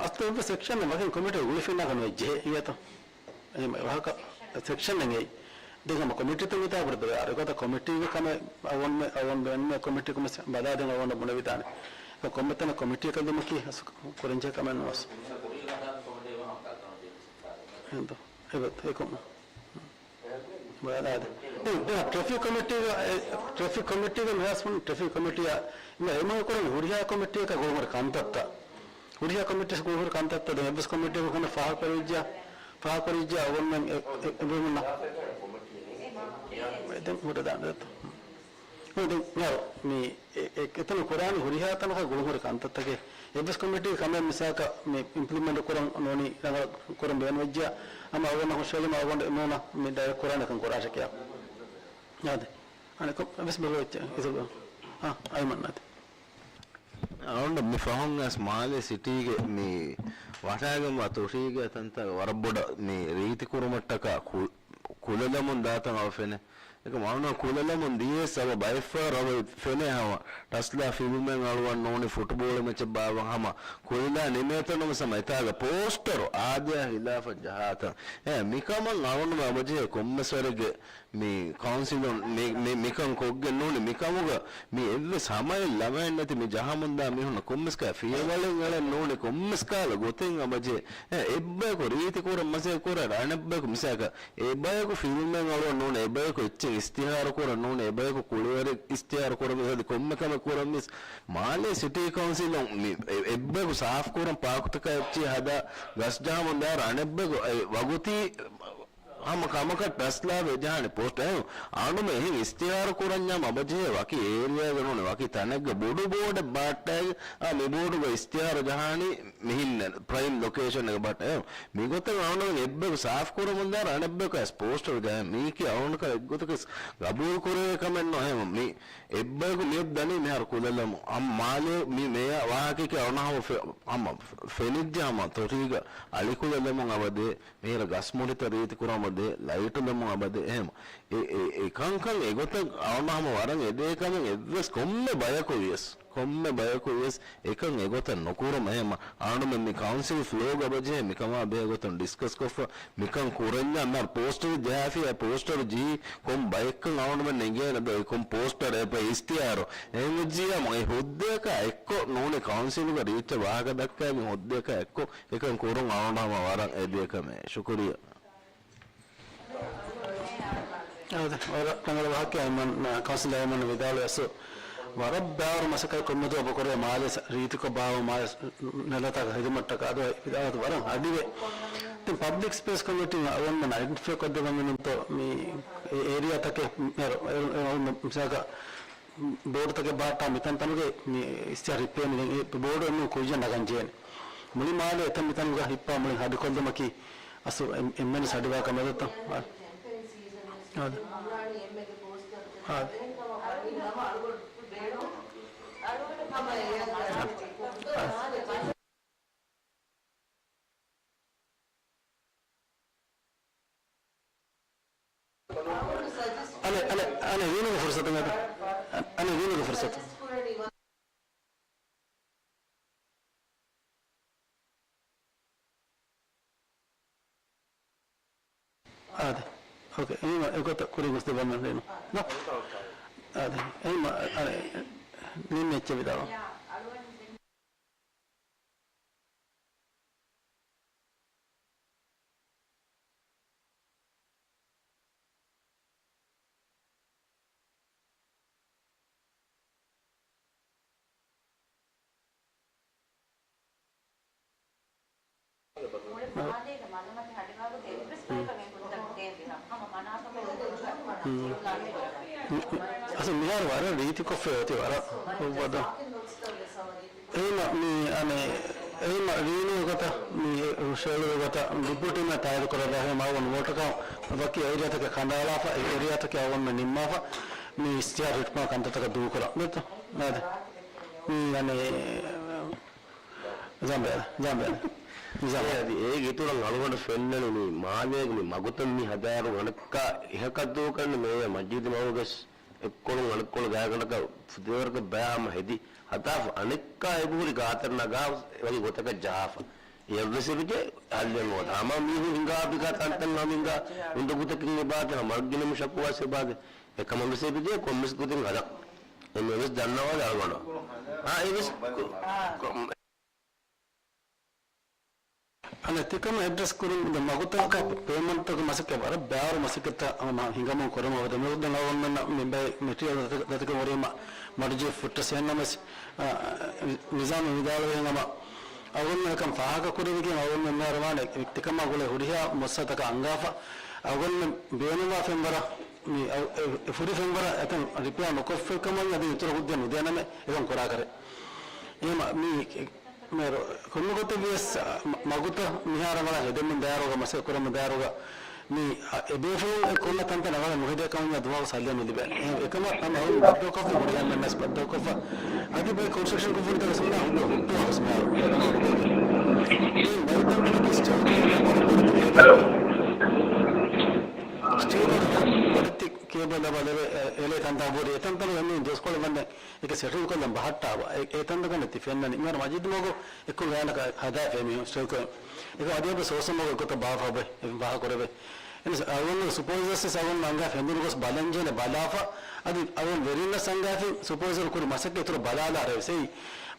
އަސްލު އެއްވެސް ސެކްޝަނެއް ވަކިން ކޮމިޓީ ގުޅިފިންނާކަށް ނުވެއްޖެ އިނގޭތަ؟ އެހެން ވާހަކަ ސެކްޝަނެއް އެއީ. ދެން ހަމަ ކޮމިޓީތައް ހިސާބު ކުރެއްވި އަރި ގޮތަށް ކޮމިޓީގެ ކަމެއް އަވަންމެ، އަވަން ބެންމެ ކޮމިޓީ ކޮމެސް ބަލާދޭން އަވަން ބުނެވިދާނެ. ކޮންމެ ތަނެއް ކޮމިޓީއަކަށް ލިބުމަކީ ކުރަންޖެހޭ ކަމެއް ނުވެސް. ހިނދު. އެބަ އެކު. ބަލާދޭ. ދެން، ދެން ޓްރެފިކް ކޮމިޓީގަ، އެ، ޓްރެފިކް ކޮމިޓީގަ މިހާސް ބުން ޓްރެފިކް ކޮމިޓީއާ އެމަ އެމަ ކުރަނީ ހުރިހާ ކޮމިޓީއަކަށް ގުޅުންހުރި ކަންތައްތައް. ހުރިހާ ކޮމިޓީސް ގުޅުންހުރި ކަންތައްތައް ދެން އެއްވެސް ކޮމިޓީއަކު ކަން ފާހަގަކުރެވިއްޖާ، ފާހަގަކުރެވިއްޖާ އަވަންމެން އެ، އެ، އެ، އެ، ދެން ހުރެދާނެ ދެއްތޯ. ދެން މިހާރު މި އެ، އެ، އެތަނު ކުރާނީ ހުރިހާ ތަނަކަށް ގުޅުންހުރި ކަންތައްތަކެއް. އެއްވެސް ކޮމިޓީ ކަމެއް މިސާލަކަށް މި އިމްޕްލިމެންޓް ކުރަން ނޫނީ ރަނގަޅަށް ކުރަން ބޭނުންވެއްޖެޔާ، ހަމަ އަޅުގަނޑަށް ހުށަހެޅީމަ އަޅުގަނޑު އެމޫނަށް މި ޑައިރެކްޓް ކުރާނެކަން ކުރާށެކޭ. އާދެ. އަނެއްކޮށް ވެސް ބަލަ އިތުރު. އާ، އައިމަން އާދެ. އަޅުގަނޑު މި ފަހުން އައިސް މާލޭ ސިޓީގެ މި ވަށާގެންވާ ތޮށީގެ ތަންތަން ވަރަށް ބޮޑަށް މި ރީތި ކުރުމަށްޓަކާ ކު-، ކުލަލަމުން ދާތަން އަވަ ފެނޭ. އެކަމް އަޅުގަނޑަށް ކުލަލަމުން ދިޔަސް އަވަ ބައެއްފަހަރު އަވަ ފެނޭ ހަމަ ޓަސްލާ ފިލްމެއް އަޅުގަނޑު ނޫނީ ފުޓްބޯޅަ މެޗެއް ބާއްވަން ހަމަ ކުލަލާ ނިމޭތަނު ވެސް ހަމަ އެތާގަ ޕޯސްޓަރު އާދަޔާ ހިލާފަށް ޖަހާތަން. އެ މިކަމަށް އަޅުގަނޑު އަވަޖެހޭ ކޮންމެސްވަރެއްގެ މި ކައުންސިލުން މި، މި، މިކަން ކޮށްގެން ނޫނީ މިކަމުގަ މި އެއްވެސް ހަމައެއް ލަމައެއް ނެތި މި ޖަހަމުންދާ މީހުންނަށް ކޮންމެސް ކަހަލަ ފިޔަވަޅެއް އެޅެން ނޫނީ ކޮންމެސް ކަހަލަ ގޮތެއް އަވަޖެހޭ. އެ، އެއްބަޔަކު ރީތި ކުރަން މަސައްކަތް ކުރާ ރަނެއްބަޔަކު މިސާލަކަށް އެބަޔަކު ފިލްމެއް އަޅުވަން ނޫނީ، އެބަޔަކު އެއްޗެއް އިސްތިހާރު ކުރަން ނޫނީ، އެބަޔަކު ކުޅިވަރެއް އިސްތިހާރު ކުރަން މިސާލަކަށް ކޮންމެ ކަމެއް ކުރަން މިސް މާލޭ ސިޓީ ކައުންސިލުން މި އެ، އެއްބަޔަކު ސާފު ކުރަން ޕާކުތަކާ އެއްޗެއް ހަދާ ގަސް ޖަހަމުން ދާ ރަނެއްބަޔަކު އެ ވަގުތީ ހަމަ ކަމަކަށް ޓަސްލާ ވެ ޖަހާނީ ޕޯސްޓަރު. އެހެން އަޅުގަނޑުމެން އެހެން އިސްތިހާރު ކުރަންޏާ އަވަޖެހޭ ވަކި އޭރިއާގަ ނޫނީ ވަކި ތަނެއްގަ ބޮޑު ބޯޑެއް ބަހައްޓާގެން އާ މި ބޯޑުގަ އިސްތިހާރު ޖަހާނީ މިހިންނެއް ޕްރައިމް ލޮކޭޝަންއެއްގަ ބަހައްޓާ. މިގޮތަށް އަޅުގަނޑުމެން އެއްބަޔަކު ސާފު ކުރަމުންދާ ރަނެއްބަޔަކު އައިސް ޕޯސްޓަރު ޖަހާ މީކީ އަޅުގަނޑަކަށް އެއްގޮތަކަސް ގަބޫލު ކުރެވޭ ކަމެއް ނޫން. އެހެން މި އެއްބަޔަކު މިއޮތް ދަނީ މިހާރު ކުލަލަމުން. މާލޭ މި މޭޔާ ވާހަކައެކޭ އަޅުގަނޑަށް ހަމަ ފެ-، ހަމަ ފެނިއްޖެ ހަމަ ތޮށީގަ އަލިކުލަލަމުން އަވަދޭ މިހިރަ ގަސްމުށިތައް ރީތި ކުރަމު ދޭ، ލައިޓު ދަމުން އަބަދޭ އެހެން. އެ، އެ، އެ ކަންކަން އެގޮތަށް އަޅުގަނޑު ހަމަ ވަރަށް އެދޭ ކަމެއް އެއްވެސް ކޮންމެ ބަޔަކު ވިޔަސް، ކޮންމެ ބަޔަކު ވިޔަސް އެކަން އެގޮތަށް ނުކުރުމަށް ހަމަ އަޅުގަނޑުމެން މި ކައުންސިލް ފްލޯގަ އެބަޖެހޭ މިކަމާ ބެހޭ ގޮތުން ޑިސްކަސް ކޮށްފަ މިކަން ކުރަންޏާ މިހާރު ޕޯސްޓަރު ޖަހާފިއްޔާ ޕޯސްޓަރު ޖެހި ކޮން ބައެއްކަން އަޅުގަނޑުމެން އެނގޭނެ ދޯ އެ ކޮން ޕޯސްޓަރެއް އެބަ އިސްތިހާރު އެހެން ވެއްޖިއްޔާ މު އެ ހުއްދަޔަކާ އެއްކޮށް ނޫނީ ކައުންސިލުގަ ރީއްޗަށް ވާހަކަ ދައްކައި މި ހުއްދަޔަކާ އެއްކޮށް އެކަން ކުރުން އަޅުގަނޑު ހަމަ ވަރަށް އެދޭ ކަމެއް. ޝުކުރިއްޔާ. އާދެ، ވަރަށް ރަނގަޅު ވާހަކައެއް އައިމަން، ކައުންސިލް އައިމަން ވިދާޅުވި އަސް ވަރަށް ބާރު މަސައްކަތް ކޮންމެ ދުވަހަކު ކުރޭ މާލެ ސަ-، ރީތިކޮށް ބާވަ މާލެ ނެލަތަކަށް ހެދުމަށްޓަކާ އަދު ވިދާޅުވި ވަރަށް އަޑިވެ. ދެން ޕަބްލިކް ސްޕޭސް ކޮމިޓީން އަޅުގަނޑުމެން އައިޑެންޓިފައި ކޮށްދެއްވަމިނުންތޯ މި އެ އޭރިއާތަކެއް މިހާރު އެ، އެ، އެ، މިސާލަކަށް ބޯޑުތަކެއް ބަހައްޓާ މިތަންތަނުގެ މި އިސްތިހާރު ހިއްޕޭ މި ދެން އެ ބޯޑު އެންމެ ކުއްޖެއް ނަގަން ޖެހޭނެ. މުޅި މާލެ އެތަން މިތަނުގަ ހިއްޕާ މުޅި ހަޑިކޮށްލުމަކީ އަސް އެ-، އެންމެންވެސް ހަޑިވާ ކަމެއް ދޯ. އާ. އާ. އަނެއް، އަނެއް، އަނެއް ވީނުގެ ފުރުސަތު އަދި. އަނެއް ވީނުގެ ފުރުސަތު. އާދެ. އޯކޭ. އެހެންވީމަ އެގޮތަށް ކުރިން ގޮސްދެއްވަމެން ނޫން. އާދެ. އެހެންވީމަ، އަނެއް، ނިންމި އެއްޗެއް ވިދާޅުވާ. އަސް މިހާރު ވަރަށް ރީތިކޮށްފައި އޮތީ ވަރަށް އުއްވަދަ. އެހެންވީމަ މި އަނެއް، އެހެންވީމަ ރީނޫ ގޮތަށް، މި ޝެޑިއުލް ގޮތަށް ޑިޕްޔޫޓީމެން ތާއީދު ކުރައްވާ އެހެން އަޅުގަނޑު ވޯޓަކަށް ވަކި އޭރިއާތަކެއް ކަނޑައަޅާފަ، އެ އޭރިއާތަކެއް އަޅުގަނޑުމެން ނިންމާފަ، މި އިސްތިހާރު ހިއްޕުމަށް ކަންތައްތަކަށް ދޫކުރަން. ދެއްތޯ؟ އާދެ. މި އަނެއް، ޒާނބޭ، ޒާނބޭ. ޒާނބޭ. އެ އަދި އޭގެ އިތުރަށް އަޅުގަނޑަށް ފެންނަނީ މި މާލޭގެ މި މަގުތައް މި ހަދާއިރު އަނެއްކާ އެހަކަށް ދޫކަން މޭޔަރ މަޖީދު މައުގެސް އެއްކޮޅުން އަނެއްކޮޅު ގާތްގަނޑަކަށް ފުދޭވަރަކަށް ބައި ހަމަ ހެދި ހަދާފަ އަނެއްކާ އެބަހުރި ގާތަށް ނަގާ ވަކި ގޮތަކަށް ޖަހާފަ. އެއަށްވެސް އެބަޖެހޭ ހައްލެއް ނުވަތަ. ހަމަ މީހުން ހިނގާ ބިކާ ތަންތަން ހަމަ ހިނގާ އުނދަގޫތަކެއް އެބާތި ހަމަ ގިނަ މި ޝަކުވާސް އެބާދެ. އެކަމަށްވެސް އެބަޖެހޭ ކޮންމެސް ގޮތެއް ހަދަން. އެންމެވެސް ދަންނަވާލެ އަޅުގަނޑު. އާ، އެވެސް ކޮ-، ކޮ-، އަނެއް ތިކަމަށް އެޑްރެސް ކުރުން ދެ މަގުތަކަށް ޕޭމަންޓްތަކުގެ މަސައްކަތް ވަރަށް ބާރު މަސައްކަތްތައް ހަމަ ހިނގަމުން ކުރަމުން އަބަދު މިވަގުތު އަޅުގަނޑުމެންނަށް މި ބައެއް މެޓީރިއަލް ދަތި-، ދަތިކަން ހުރީމަ މަޑުޖެހި ފުއްޓަސް އެހެންނަމަވެސް، އާ، ނިޒާމު ވިދާޅުވިހެން ހަމަ އަޅުގަނޑުމެން އެކަން ފާހަގަ ކުރެވިގެން އަޅުގަނޑުމެން މިހާރު ވާނެ ތިކަމާ ގުޅޭ ހުރިހާ މުއައްސަސާތަކަށް އަންގާފަ އަޅުގަނޑުމެން ބޭނުންވާ ފެންވަރަށް މި އަ-، އެ-، އެ ފުރި ފެންވަރަށް އެތަން ރިޕެއާ ނުކޮށްފައި ކަމަށް އަދި އިތުރަށް ހުއްދަ ނުދޭނަމޭ އެކަން ކުރާކަށް. އެހެންވީމަ މި މޭރު ކޮންމެ ގޮތެއް ވިޔަސް، މަ-، މަގުތައް މިހާރަށް ވަރަށް ހެދެމުން ދާއިރުގަ މަސައްކަތް ކުރަމުން ދާއިރުގަ މި، އަ، އެބޭފުޅުން އެ ކޮންނަ ތަންތަން އަވަހަށް ނުހެދޭ ކަމަށް ދުވަހު ސައްލެއް ނުލިބޭނެ. އެ-، އެކަމަށް ހަމަ އަހަރުން ބައްދަލުކޮށްފަ ހުރިހާ މެންނަސް ބައްދަލުކޮށްފަ އަދި ބައެއް ކޮންސްޓްރަކްޝަން ކުރިންތަކަށް ސުންނާ ހުއްދަ ހުއްދަވާ ވެސް މިހާރު. ދެން ބައެއް ތަންތަނަކީ ސްޓީލް ކޭބަލް ބައްދަލު ސްޓީލް ބައްދަލު ކޭބަލް ލަބާ ލެވޭ، އެ-، އެޅޭ ތަންތަން ހުރި އެ ތަންތަނު އެމީހުން ދުވަސްކޮޅެއް ވަންދެން އެކަ ސެޓްލް ކޮށްލަން ބަހައްޓާފަ. އެ-، އެ ތަންތަން ތި ފެންނަނީ. މިހާރު މަޖީދު މަގު އެއްކޮށް ގާތްގަނޑަކަށް ހަދާފަ މީހުން ސްޓޭކް ކޮށް. އެކަ އަދި އެބަ ސޯސަން މަގު އެއްގޮތަށް ބާފަ އެ ފާހަގަ ކުރެވޭ. އެން އަޅުގަނޑު ސުޕަވައިޒަރސް ވެސް އަޅުގަނޑު އަންގާ ފެންދުނު ގޮސް ބަލަންޖެހޭނެ ބަލާފަ. އަދި އަޅުގަނޑު ވެރިންނަށް އަންގާފި ސުޕަވައިޒަރު ކުރި މަސައްކަތް އިތުރަށް ބަލާލާރެވެސް. އެއީ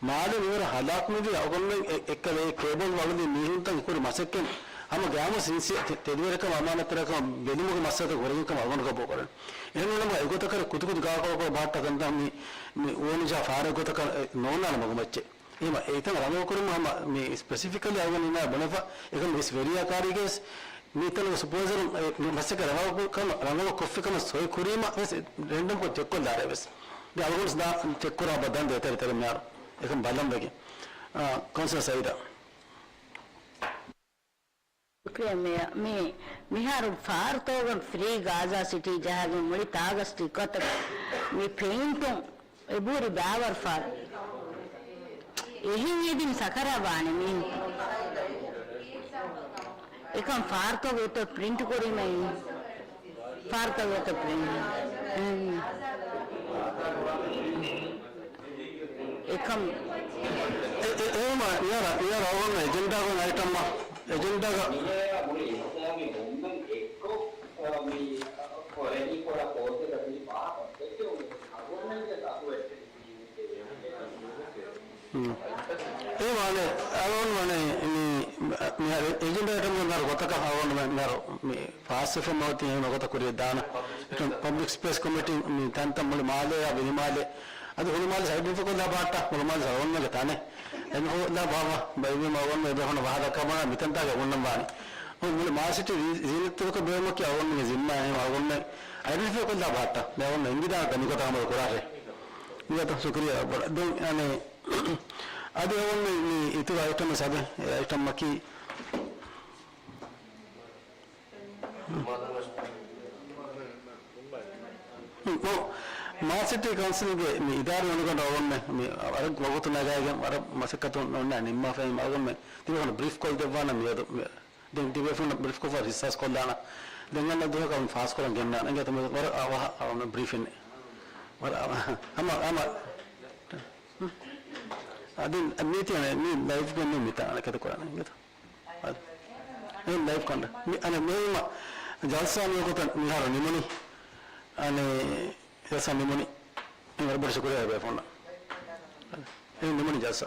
މާލެ މިވަރަށް ހަލާކު މިވީ އަޅުގަނޑުމެން އެ-، އެއްކަލަ އެ ކޭބަލް ވަޅުލި މީހުންތައް ކުރި މަސައްކަތް ހަމަ ގާމު ސިންސި ތެ-، ތެދުވެރިކަމ އަމާނަތްތެރިކަމ ބެލުމުގެ މައްސަލަތައް ކުރެވިކަމަށް އަޅުގަނޑު ގަބޫލު ކުރަން. އެހެންނޫނަމަ އެގޮތަކަށް ކުދިކުދި ގާކޮޅަކޮޅު ބަހައްޓާ ކަންތައް މި، މި އުވަނިޖާ ފާރެއް ގޮތަކަށް ނޯންނާނެ މަގުމައްޗެއް. އެހެންވީމަ އެތަން ރަނގަޅުކުރުމަށް ހަމަ މި ސްޕެސިފިކަލީ އަޅުގަނޑު އިނާ ބުނެފަ، އެކަމަކު ވެސް ވެރިޔާ ކާރީގަވެސް މިތަނުގެ ސުޕަވައިޒަރު މަސައްކަތް ރަނގަޅު ކަމަށް، ރަނގަޅު ކޮށްފި ކަމަށް ސޮއި ކުރީމަ ވެސް ރެންޑަމްކޮށް ޗެކްކޮށްލާރޭ ވެސް. ދެން އަޅުގަނޑު ވެސް ދާ ޗެކްކުރާ ބަ ދަން ދޭތެރެ ތެރެ މިހާރު. އެކަން ބަލަން ވެގެން. އާ، ކައުންސިލަރ ސައީދާ. ޝުކްރިޔާ މޭޔަރ. މި، މިހާރު ފާރުތޯގަ ފްރީ ގާޒާ ސިޓީ ޖަހާގެން މުޅި ތާގަ ސްޓިކަރތައް މި ޕެއިންޓުން އެބަހުރި ބާވަރު ފާރު. އެހެން އެދިން ސަކަރާ ވާނެ މީހުން. އެކަން ފާރުތައް ގޮތަށް ޕްރިންޓް ކުރީމައި. ފާރުތައް ގޮތަށް ޕްރިންޓް. އެހެން. އެކަން. އެ، އެ، އެހެންވީމަ، މިހާރު، މިހާރު އަޅުގަނޑު އެޖެންޑާގެ އައިޓަމް، އެޖެންޑާގަ. މި ކޮރެނީ ކޮޅަށް ކޯސްއެއްގަ ތިބި ފާހަގަ ދެއްކެވުނު އަޅުގަނޑުމެންގެ ތަކުވެއްޓެން. އެ ވާނެ، އަޅުގަނޑު ވާނެ މި، މި އެޖެންޑާ އައިޓަމް ގޮތަކަށް އަޅުގަނޑު މިހާރު މި ފާސްވެފަ ނޯތި އެހެން ގޮތަކަށް ކުރިޔަށް ދާނަ. އެކަން ޕަބްލިކް ސްޕޭސް ކޮމިޓީ މި ތަންތަން މުޅި މާލޭއާ ވިލިމާލެ އަދި ހުޅުމާލެ ސައިޑް އައިޑެންޓިފައި ކޮށްލާ ބަހައްޓާ ހުޅުމާލެ ސަރަވަންނަގެ ތަނެއް. އެން ހޯދާ ބާވަ ބައިވީމަ އަޅުގަނޑު އެބޭފުޅުން ވަހާލަކާ ބަނާ މިތަންތާގެ އޮންނަން ވާނެ. މުޅި މާލެ ސިޓީ ޒީ-، ޒީނަތްތެރިކޮށް ބޭއްވުމަކީ އަޅުގަނޑުމެންގެ ޒިންމާ އެހެން އަޅުގަނޑުމެން އައިޑެންޓިފައި ކޮށްލާ ބަހައްޓާ. މި އަޅުގަނޑު އެނގިދާނެ މިގޮތަށް އަމަލު ކުރާށޭ. މިގޮތަށް ޝުކުރިއްޔާ ބޮޑަށް. ދެން އަނެއް އަދި އަޅުގަނޑު މި އިތުރު އައިޓަމް ސަދެ އައިޓަމް އަކީ މާލެ ސިޓީ ކައުންސިލްގެ މި އިދާރީ އޮނިގަނޑު އަޅުގަނޑުމެން މި ވަރަށް ވަގުތު ނަގައިގެން ވަރަށް މަސައްކަތު ނިންމާފައި އަޅުގަނޑުމެން ތިބޭފުޅުން ބްރީފް ކޮށްދެއްވާނަން މިއަދު މި-، ދެން ތިބޭފުޅުން ބްރީފް ކޮށްފަ ރިސާސް ކޮށްލާނަ. ދެން އަންނަ ދުވަހަކަށް ފާސް ކުރަން ގެންނާނަ. އެނގޭތަ މި ވަރަށް އަވަހަށް އަޅުގަނޑު ބްރީފިން. ވަރަށް އަވަހަށް. ހަމަ، ހަމަ. އަދި މީތި މީ ލައިވްގެ ނޫން މިތާ ކެތަ ކުރާނެ އިނގޭތަ؟ އަދި އެހެން ލައިވް ކަނޑ. މި، އަނެއް މި ޖަލްސާ މިވަގުތަށް މިހާރު ނިމުނީ. އަނެއް ޖަލްސާ ނިމުނީ. އެ ވަރަށް ބޮޑަށް ޝުކުރިއްޔާ ބޭފުޅުންނަށް. އެހެން ނިމުނީ ޖަލްސާ.